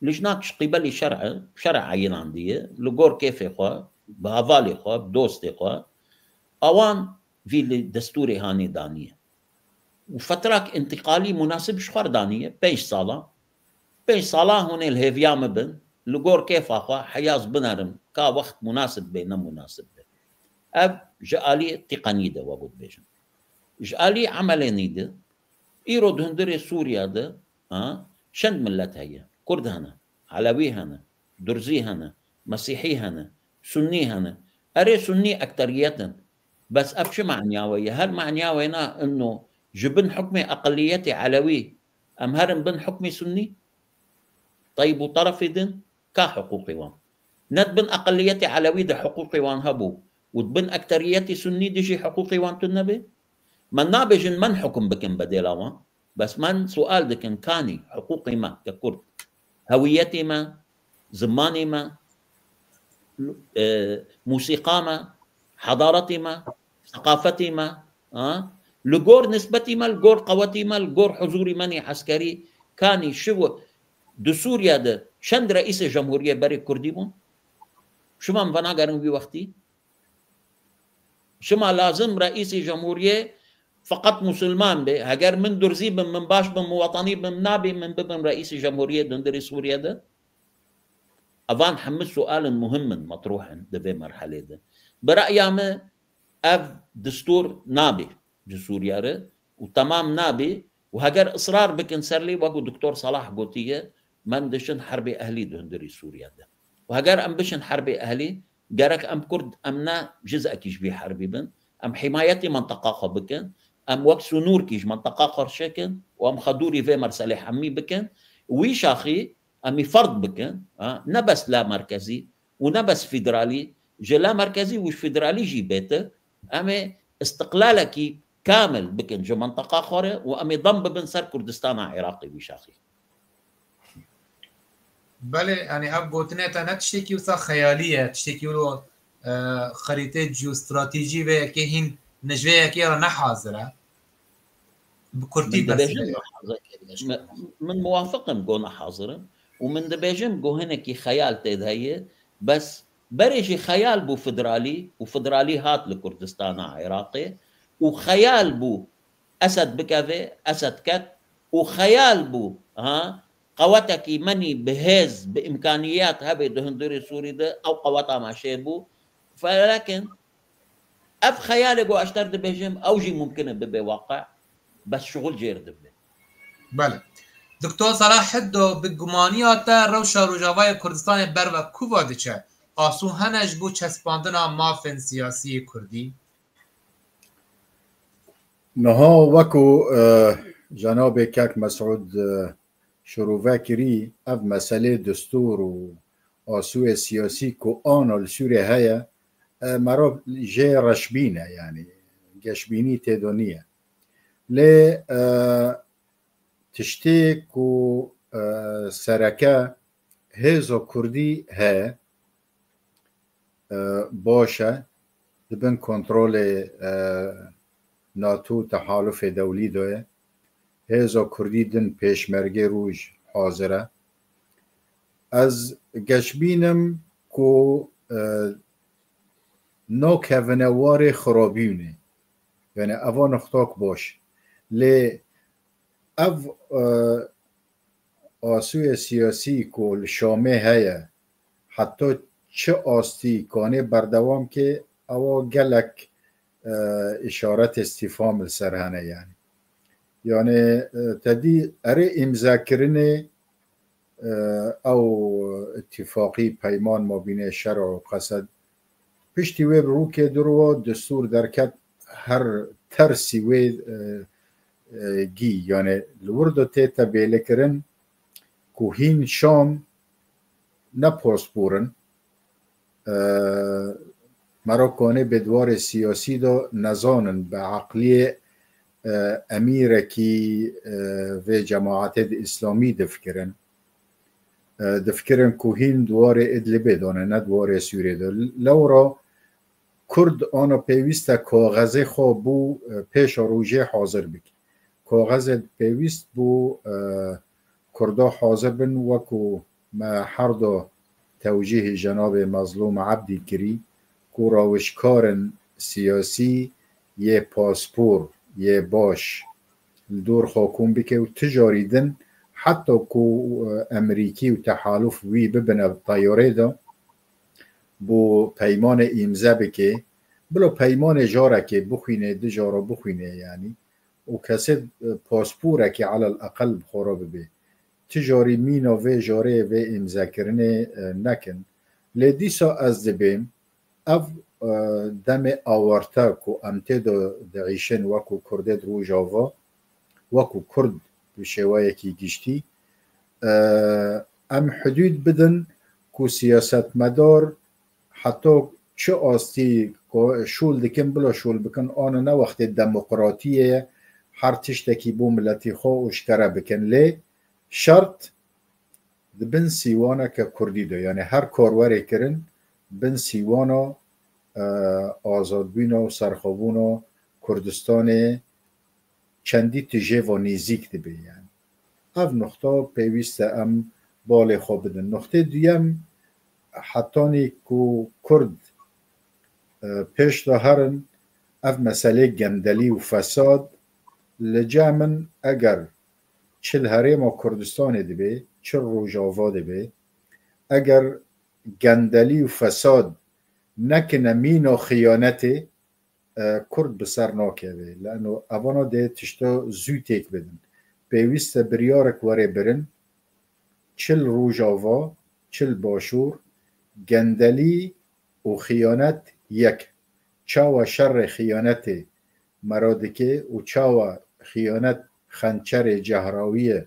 Lijnak ji qîbelî şer'e, şer'e eyinandiye, li gor kêfê xwe, bi hevalê xwe, bi dostê xwe, awan vî li destûrê hanê daniye. Û fetrak întîqalî munasib ji xwe re daniye, pênc sala. Pênc sala hûn ê li hêviya min bin, li gor kêfa xwe heyaz binerim, ka wext munasib be, ne munasib be. Ev ji alî tîqenî de, we got bêjin. Ji alî emelênî de, îro di hundirê Sûriya de, ha, çend milet heye? Kurd hene, Elewî hene, Durzî hene, Mesîhî hene, Sunnî hene. Erê Sunnî ekteriyet in. Bes ev çi manya we ye? Her manya we na inno ji bin hukmê eqiliyetê Elewî em herin bin hukmê Sunnî? Teyb û terefê din ka hiqûqê wan? Ne di bin eqiliyetê Elewî de hiqûqê wan hebû û di bin ekteriyetê Sunnî de jî hiqûqê wan tune be? Me nabêjin men hukum bikin bedêla wan. Bes men sual dikin, kanî hiqûqê me ke Kurd, hewiyetê me, zimanê me, e, musîqa me, hedaretê me, seqafetê me, ha? Li gor nisbetî me, li gor qewetî me, li gor huzûrî me nê eskerî, kanî şiv di Sûriye de çend reîsê cemhûriyê berê Kurdî bûn? Şima min venagerin wî wextî? Şima lazim reîsê cemhûriyê feqet musulman be. Heger min durzî bim, min baş bim, min wetanî bim, nabê min bibim reîsê cemhûriyê di hundirê Sûriye de? Evan hemû sualin muhim in, metruh in di vê merhelê de. Bi re'ya min ev destûr nabê ji Sûriye re û temam nabê û heger israr bikin ser lê, wekû Doktor Salah gotiye, me em diçin herbê ehlî di hundirê Sûriye de. Û heger em biçin herbê ehlî, gerek em Kurd em ne cizekî ji vî herbî bin, em himayetê menteqa xwe bikin, em wek sînorkî ji menteqa xwe çêkin û em xwe dûrî vê merselê hemî bikin. Wî şaxî em ê ferd bikin, ha, ne bes la merkezî û ne bes federalî, ji la merkezî û ji federalî jî bêtir, em ê îstiqlalekî kamil bikin ji menteqa xwe re û em ê dem bibin ser Kurdistana Iraqê wî şaxî. Belê, yani ev gotinê te ne tiştekî wisa xeyalî ye, tiştekî wilo, e, xerîtê jeostratejî vê yekê hîn ne ji vê yekê re ne hazir e. Bi kurtî Min dibêjim, bes min, min muwafiq im ku ne hazir im û min dibêjim ku hinekî xeyal tê de heye, bes berê jî xeyal bû federalî û federalî hat li Kurdistana Iraqê û xeyal bû Esed bikeve, Esed ket û xeyal bû, ha, qewetekî menî bi hêz, bi îmkaniyat hebe di hundirê Sûrî de, ew qeweta me şêr bû. Felekin ev xeyalê ku ez ji te re dibêjim, ew jî mumkin e bibe waqe, bes şixul jê re dibe. Belê. Doktor Salah Hiddo, bi gumaniya te rewşa Rojavayê Kurdistanê berve ku ve diçe? Asû hene ji bo çespandina mafên siyasî yê Kurdî? Niha weko e, cenabê kek Mesûd e, şirove kirî, ev meselê destûr û asûyê siyasî ku ana li Sûriyê heye, e, mero jê reşbîn e, yanî geşbînî tê de niye. Lê e, tiştê ku e, sereke hêza Kurdî heye, e, baş e, di bin kontrolê e, NATO, tehalufê dewlî de ye. Hêza Kurdî din pêşmergê rûj hazir e. Ez geşbîn im ku e, nakevine warê xirabiyûnê. Yani eva nixtak baş. Lê ev e, asûyê siyasî ku li Şamê heye, heta çi astî kanê berdewam ke, ewa gelek e, îşaretê îstîfam li ser hene yani. Yani e, te dî erê îmzekirinê e, ew îtîfaqî, peyman mabînê şer û qesed, piştî wê bi rûkê dirû destûr derket, her tersî wê e, e, gî. Yani li wir de tête bêlekirin ku hîn Şam ne paspor in, e, mero kanê bi di warê siyasî de nezanin, bi eqliyê e, emîrekî e, vê cemaetê di îslamî difikirin. E, difikirin ku hîn di warê Idlibê de ne, ne di warê Sûriyê de. Lewra Kurd ana pêwîst e kaxezê xwe bo e, pêşerojê hazir bike. Kaxezê pêwîst bo e, Kurda hazir bin, wekû me her du tewcîhê cenabê Mezlûm Ebdî kirî, ku rawişkarên siyasî yê paspor, yê baş li dor xwe kom bike û ti carî din heta ku e, Emerîkî û tehaluf wî bibine teyarê de, bo peymanê îmze bike, bila peymanê carekê bixwîne, du cara bixwîne, yanî û kesê e, pasporekê elel eqel bi xwe re bibe. Ti carî mîna vê jarê, vê îmzekirinê e, nekin. Lê dîsa ez dibêm ev e, demê awarte ku em tê de diîşin wekû Kurdê di Rojava, wekû Kurd bi şêweyekî giştî, e, em hidûd bidin ku siyasetmedar heta çi astî ku şûl dikin, bila şûl bikin, ana ne wextê demokratiyê ye, her tiştekî bo miletî xwe aşkere bikin. Lê şert di bin sîwaneke Kurdî de, yanî her kar were kirin, bin sîwana e, azadbûna û serxwebûna Kurdistanê çendî tijê ve nêzîk dibe. Yani ev nuxta pêwîst e em balê xwe bidin. Nuxtê duyem, hetanî ku Kurd e, pêş de herin, ev meselê gendelî û fesad li cem min, eger çi li Herêma Kurdistanê dibe, çi Rojava dibe, eger gendelî û fesad nekine mîna xiyanetê, e, Kurd bi ser nakeve. Leno evana dê tişta zû têk bidin. Pêwîst e biryarek were birin, çi li Rojava, çi li Başûr, gendelî û xiyanet yek. Çawa şerê xiyanetê mero dike û çawa xiyanet xençerê cehrawiyê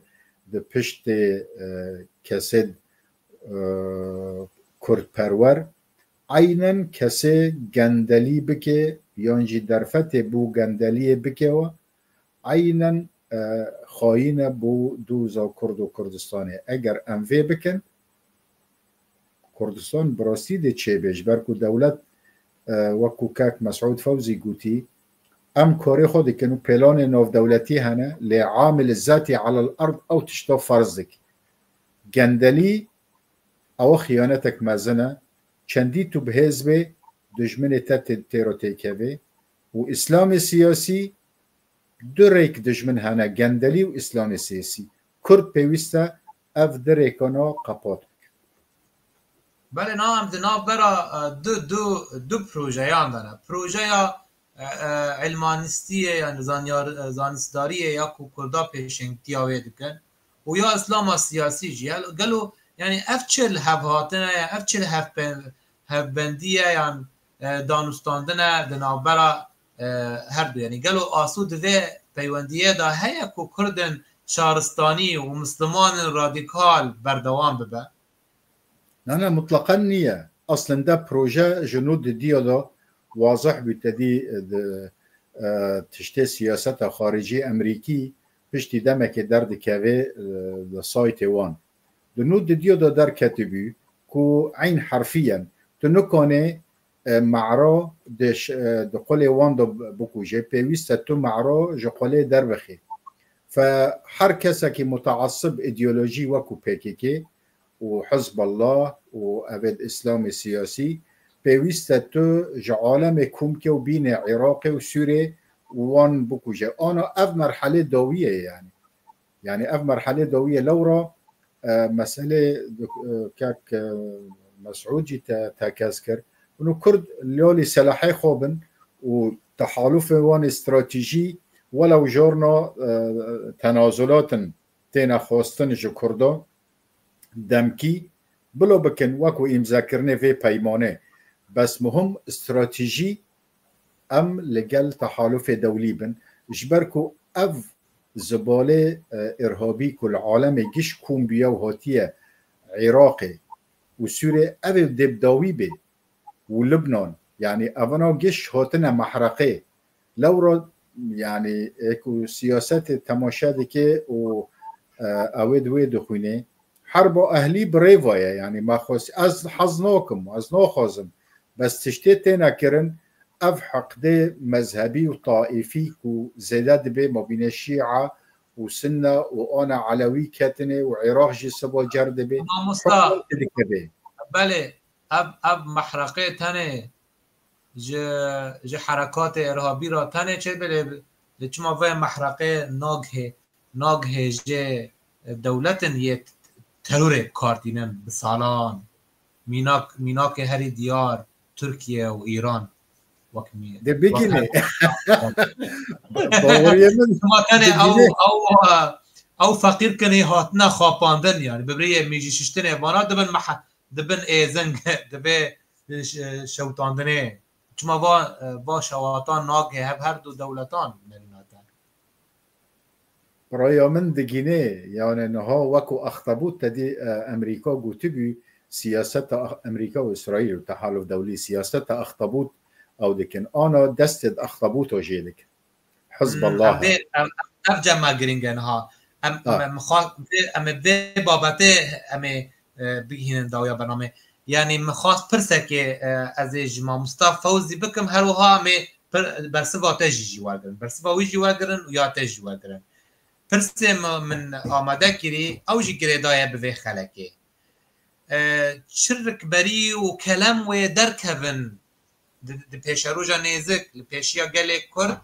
di piştê e, kesê e, kurdperwer, eynen kesê gendelî bike yan jî derfetê bo gendeliyê bikewe, eynen e, xayîn e bo doza Kurd û Kurdistanê. Eger em vê bikin, Kurdistan bi rastî dê çêbe, ji ber ku dewlet e, wekû kak Mesûd Fewzî gotî, em karê xwe dikin û pêlanê navdewletî hene, lê amil zatî elel erd ew tişta ferz dike. Gendelî ew xiyanetek mezin e. Çendî tu bi hêz bê, dijminê te tê, tê ro têkevê û îslamê siyasî du rêk dijmin hene, gendelî û îslamê siyasî. Kurd pêwîst e ev du rêkana qepat bike. Belê, na em di navbera e, du, du, du projeyan de ne. Projeya e, e, ilmanistiyê, yani zanyar, e, zanistdariyê ya ku Kurda pêşengtiya wê dikin û ya îslama siyasî jî. Gelo, yanî ev çi li hev hatine ye, ev çi li hev pe-, hevbendî ye yan, e, danûstandine di navbera, e, her du? Yanî gelo asû di vê peywendiyê de heye ku Kurdên şaristanî û Mislimanên radîkal berdewam bibe? Na, na, mutleqen niye. Aslında proje ji nû di diya de wazih bû, te dî, e, di, e, tiştê siyaseta xaricî Emerîkî piştî demekê derdikeve, e, li saytê wan. Di nû di diya de derketibû ku eyn herfiyen tu nikanê, e, mara di ş-, e, di qulê wan de bikuje, pêwîst e tu mara ji qulê derbixî. Fe her kesekî muteasib îdeolojî wekû P K K û Hizballah û evê di Îslamê siyasî, pêwîst e tu ji alemê Kumkê û bînê Iraqê û Sûrê û wan bikuje. Ana ev merhelê dawî ye yanî. Yanî ev merhelê dawî ye. Lewra, e, meselê dok-, e, kek, e, Mesûd jî te, tekez kir. Hûn û Kurd liyalî selahê xwe bin û tehalufê wan ê stratejî welew jorna, e, tenazulatin têne xwestin ji Kurdan demkî bilo bikin wekû îmzekirinê vê peymanê. Bes muhim stratejî em li gel tehalufê dewlî bin. Ji ber ku ev zibalê, e, irhabî ku li alemê giş kom bûye û hatiye Iraqê û Sûrê, ev ê dê bi dawî bê û Libnan. Yanî evana giş hatine mehreqê. Lewra, yanî, ê ku siyasetê temaşe dike û, e, ew ê di wê dixwîne, herba ehlî bi rê ve ye, yanî, me xwest, ez hez nakim, ez naxwazim. Bes tiştê têne kirin, ev heqdê mezhebî û taîfî ku zêde dibe mabînê Şîa û Sunne û ana Elewî ketine û Iraq jî siba cer dibe, Mamosta, hukman dikeve. Belê, ev, ev mehreqê tenê ji, ji herekatê irhabî re tenê çêdibe, lê, lê çima vê mehreqê nagihê-, nagihêje dewletin yê terorê bi kar tînin bi salan? Mînak, mînakê herî diyar Tirkiye û Îran wek mî-, De bigîne. Wek her Baweriyê min. Çima tenê ew, digîne. Ew, ew feqîrkinê hatine xapandin, yani bi biriyê mîjî şiştinê vana dibin mehe-, dibin êzing, dibê ş-, şewtandinê. Çima va, va şewatan nagê hev her du dewletan nerînate? Raya min digîne, yani niha wekû Axtebût te dî, e, Emerîka gotibû, siyaseta Ax-, Emerîka û Îsraîl û tehaluf dewlî siyaseta Axtebût ew dikin. Ana destê di Axtebûta jê dikin. Hizballah. Hmm, ev, ev, ev cem me girîng e niha. Em, Ha. em, em, xwest vê, em ê vê babetê em ê, e, bigihînin dawiya bernamê. Yanî min xwest pirsekê, e, ez ê ji mamosta Fewzî bikim, her wiha em ê pir-, bersiva te jî jî wergirin. Bersiva wî jî wergirin û ya te jî wergirin. Pirsê min, min amade kirî, ew jî girêdaye bi vê xelekê. E, çi rikberî û kelem wê derkevin di, di pêşeroja nêzik, li pêşiya gelê Kurd,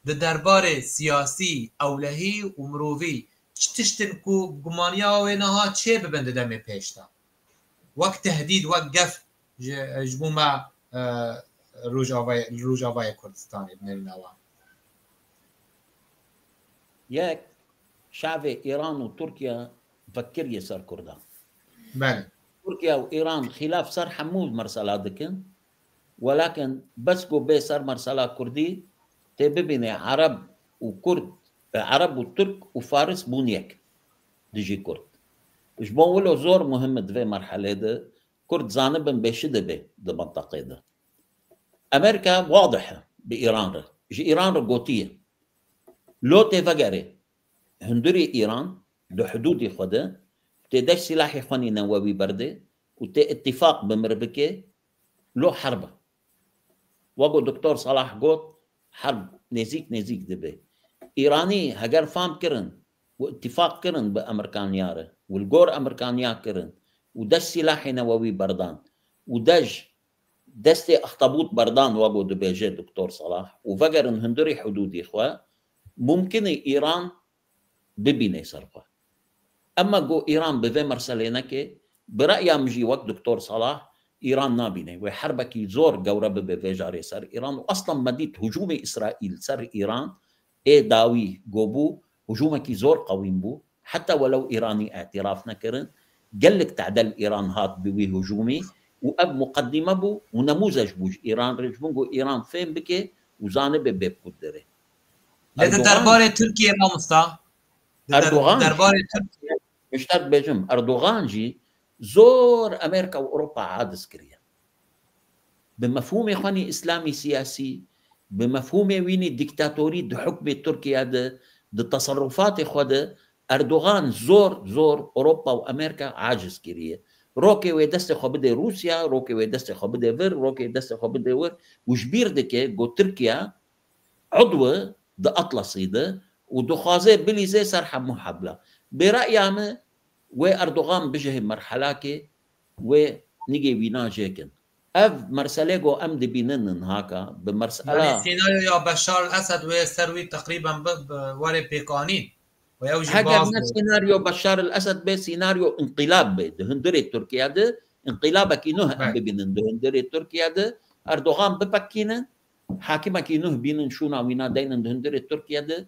di derbarê siyasî, ewlehî û mirovî, çi tişt in ku gumaniya wê niha çê bibin di demê pêş de? Wek tehdîd, wek gef ji, ji bo me, e, Rojavayê, li Rojavayê Kurdistanê bi nerîna wan. Yek, şevê Îran û Tirkiye vekiriyê ser Kurdan. Belê. Tirkiye û Îran xîlaf ser hemû mersela dikin, welakin bes ku bê ser mersela Kurdî, tê bibîne Ereb û Kurd, e, Ereb û Tirk û Faris bûn yek dijî Kurd. Ji bo wilo zor muhim e di vê merhelê de Kurd zanibin bêşi dibe di mintaqê de. Amerîka wadih e bi Îran re. Ji Îran re gotiye, lo tê vegerê hundirî Îran di hudûdê xwe de, tê deş silahê xwe nî newewî berdê û tê îtîfaq bi mir bike, lo herb e. Wek ku Doktor Salah got, herb nêzîk nêzîk dibe. Îranî heger fam kirin û îtîfaq kirin bi Amerîkaniya re û li gor Amerîkaniya kirin û deş silahê newewî berdan û dej destê extebût berdan, wek ku dibêje Doktor Salah, û vegerin hundirî hudûdî xwe, mumkin e Îran bibîne ser xwe. Ema ku Îran bi vê merselê neke, bi reya min jî wek Doktor Salah, Îran nabîne wê herbekî zor gewre bibe vê carê ser Îran û aslan me dît hicûmê Îsraîl ser Îran ê dawî ku bû, hicûmekî zor qewîn bû. heta welew Îranî îtiraf nekirin, gelek tade li Îran hat bi wî hicûmî û ev muqedîme bû û nemûzec bû ji Îran re, ji bin ku Îran fêm bike û zanibe bê bi ku didirê. Lê di derbarê Tirkiyê, mamosta? Di der- Erdogan derbarê Tirkiyê. Ji te dibêjim, Erdogan jî zor Amerîka û Ewropa aciz kiriye. Bi mefhûmê xwe nî îslamî siyasî, bi mefhûmê wî nî dîktatorî di hukmê Tirkiye de, di teserrufatê xwe de, Erdogan zor, zor Ewropa û Amerîka aciz kiriye. Rokê wê destê xwe bidê Rûsya, rokê wê destê xwe bidê vir, rokê destê xwe bidê wir û ji bîr dike ku Tirkiye udw e di Atlasî de û dixwaze bilîze ser hemû hebla. Bi reya min wê Erdogan bijihê merhelakê wê nigê wîna jêkin. Ev merselê ku em dibînin nihaka bi mersela. Yanî senaryoya Beşar el Esed wê ser wî teqrîben bi, bi were pêkanîn. Û ew jî Heger baz ne bû. Senaryo Beşar el Esed be, senaryo înqilab be di hundirê Tirkiye de, înqilabekî nuh em Belê. bibînin di hundirê Tirkiye de, Erdogan bipekînin, hakimekî nuh bînin, şûna wîna deynin di hundirê Tirkiye de,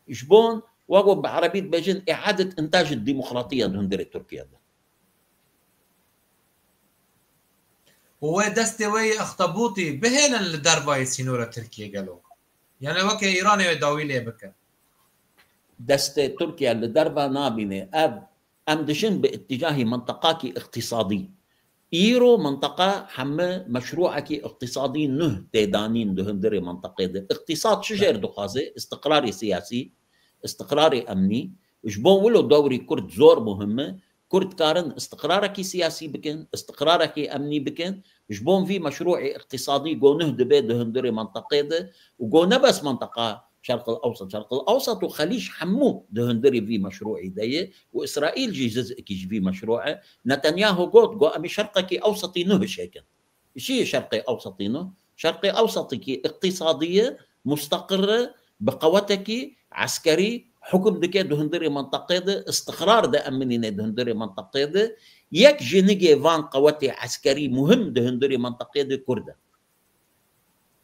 ji bon, wek bi erebî dibêjin, îadet întaj demokratiye di hundirê Tirkiye de. Û wê destê wê yê extebûtî bihêlin li dervayê sînora Tirkiyê gelo? Yanî weke Îranê wê dawî lê bike? Destê Tirkiye li derve nabîne. Ev, em dijin bi îtîcahî mintaqakî îqtîsadî. Îro mintaqa heme meşrûekî îqtîsadî nuh tê danîn di hundirê mintaqê de. Îqtîsad çi jêr dixwaze? Îstiqrarê siyasî, îstiqrarê emnî. Ji bo wilo dewrî Kurd zor muhim e. Kurd karin îstiqrarekî siyasî bikin, îstiqrarekî emnî bikin. Ji bo vî meşrûê îqtîsadî go nuh dibe di hundirê mintaqê de û go ne bes mintaqa Şerq el Ewsat, Şerq el Ewsat û Xelîc hemû di hundirê vî meşrûî de ye û Îsraîl jî cizekî ji vî meşrû e. Netanyahu got, got, em ê Şerqekî Ewsatî nuh şêkin. Çi ye Şerqê Ewsatî nuh? Şerqê Ewsatikî îqtîsadî ye, mustaqir e, bi qewetekî eskerî hukum dike di hundirê mintaqê de, îstiqrar de eminîne di hundirê mintaqê de. Yek ji nigê van qewetê eskerî muhim di hundirê mintaqê de Kurd e.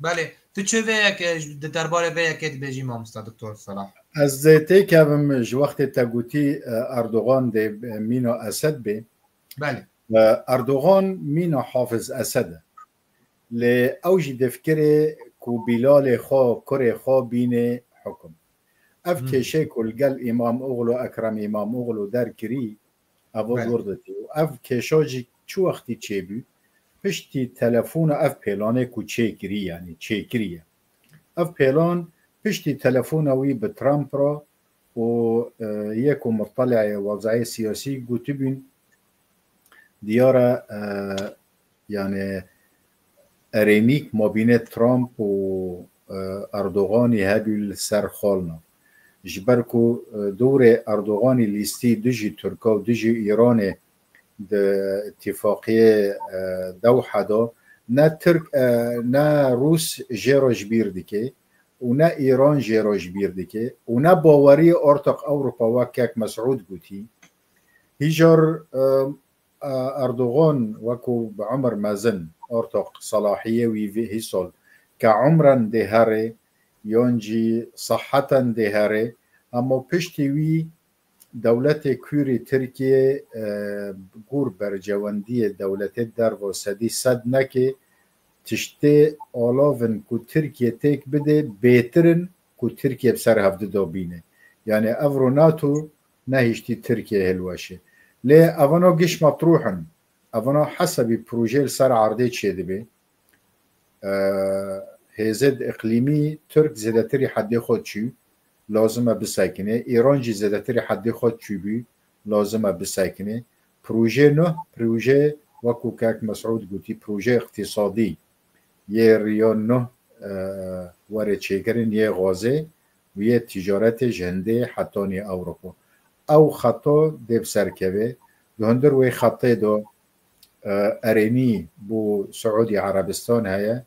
Belê, tu çi vê yekê, di derbarê vê yekê dibêjî, mamosta Doktor Selah? Ez dê têkevim ji wextê te gotî, e, Erdogan dê, e, mîna Esed bê. Belê. E, Erdogan mîna Hafiz Esed e. Lê ew jî difikirê ku Bîlalê xwe, kurê xwe bînê hukum. Ev Hmm. kêşê ku li gel Îmam Oxlu, Ekrem Îmam Oxlu derkirî, ev Belê. gurditî. Û ev kêşa jî çi wextî çêbû? Piştî telefona ev pêlanê ku çêkirî, yanî çêkiriye. Ev pêlan piştî telefona wî bi Trump re û, e, yê ku muttele'ê wazayê siyasî gotibûn, diyar e, e, yani erênîk mabînê Trump û, e, Erdoganî hebû li ser xalna. Ji ber ku, e, dûrê Erdoganî lîstî dijî Tirka û dijî Îranê di îtîfaqiyê, e, Dewha de ne Tirk, e, ne Rûs jê re ji bîr dike û ne Îran jê re ji bîr dike û ne baweriyê ortak Ewropa wek kek Mesûd gotî. Hîjar, e, e, Erdogan wekû bi umir mezin, ortak selahiyê wî vê hîsal ke umren dê herê, yan jî seheten dê herê, hema piştî wî dewletê kûrî Tirkiye, e, gor bercewendiyê dewletê derva sedî sed neke, tiştê alavin ku Tirkiye têk bide bêtir in ku Tirkiye bi ser hevdi de bîne. Yani evro NATO nehiştî Tirkiye hilweşe. Lê evana giş metrûh in. Evana hesebî projeyê li ser erdê çêdibe. E, hêzê di îqlîmî Tirk zêdetirî heddê xwe çû, lazim e bisekine. Îran jî zêdetirî heddê xwe çûbû, lazim e bisekine. Proje nuh, proje wekû kek Mesûd gotî, proje îqtîsadî yê riya nuh, e, were çêkirin yê gazê û yê ticaretê ji Hindê hetanî Ewropa. Ew xeta dê bi ser keve. Di hundir wê xetê de, e, erênî bo Siûdî Erebistan heye,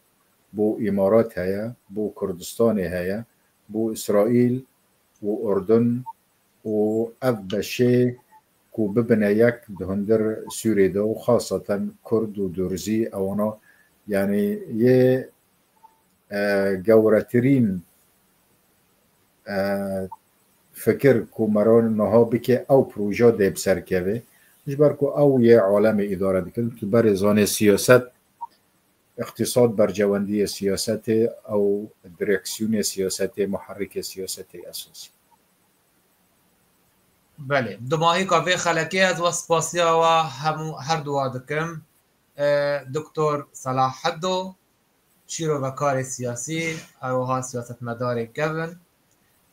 bo Îmarat heye, bo Kurdistanê heye, bo Îsraîl û Urdun û ev beşê ku bibine yek di hundir Sûriyê de û xaseten Kurd û Durzî ewana, yanî yê, e, gewretirîn, e, fikir ku mero niha bike ew proje dê bi ser keve. Ji ber ku ew yê alemê îdare dikin, tu berê zanê siyaset, îqtîsad bercewendiyê siyasetê, ew direksiyonê siyasetê, muherrikê siyasetê esasî. Belê, dimahîka vê xelekê ez we spasiya we hemû her duwa dikim. E, Doktor Selah Heddo, şîrovekarê siyasî, her wiha siyasetmedarê kevin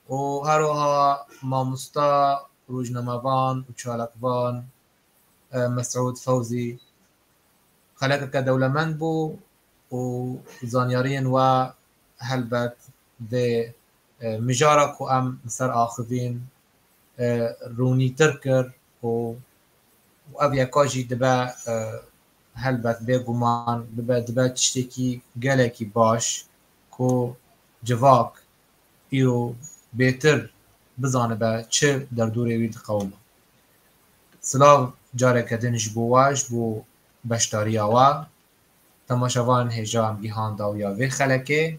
û her wiha mamosta, rojnamevan û çalakvan, e, Mesûd Fewzî, xelekeke dewlemend bû û zanyariyên we helbet vê, e, mijara ku em li ser axivîn, e, rûnîtir kir û, û ev yeka jî dibe, e, helbet bêguman dibe, dibe tiştekî gelekî baş ku civak îro bêtir bizanibe çi derdorê wî diqewime. Silav careke din ji bo we, ji bo beşdariya we. Temaşevanên hêja em gihanda wiya vê xelekê.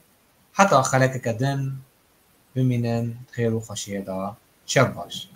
Heta xelekeke din bimînin xêr û xweşiyê de. Şev baş.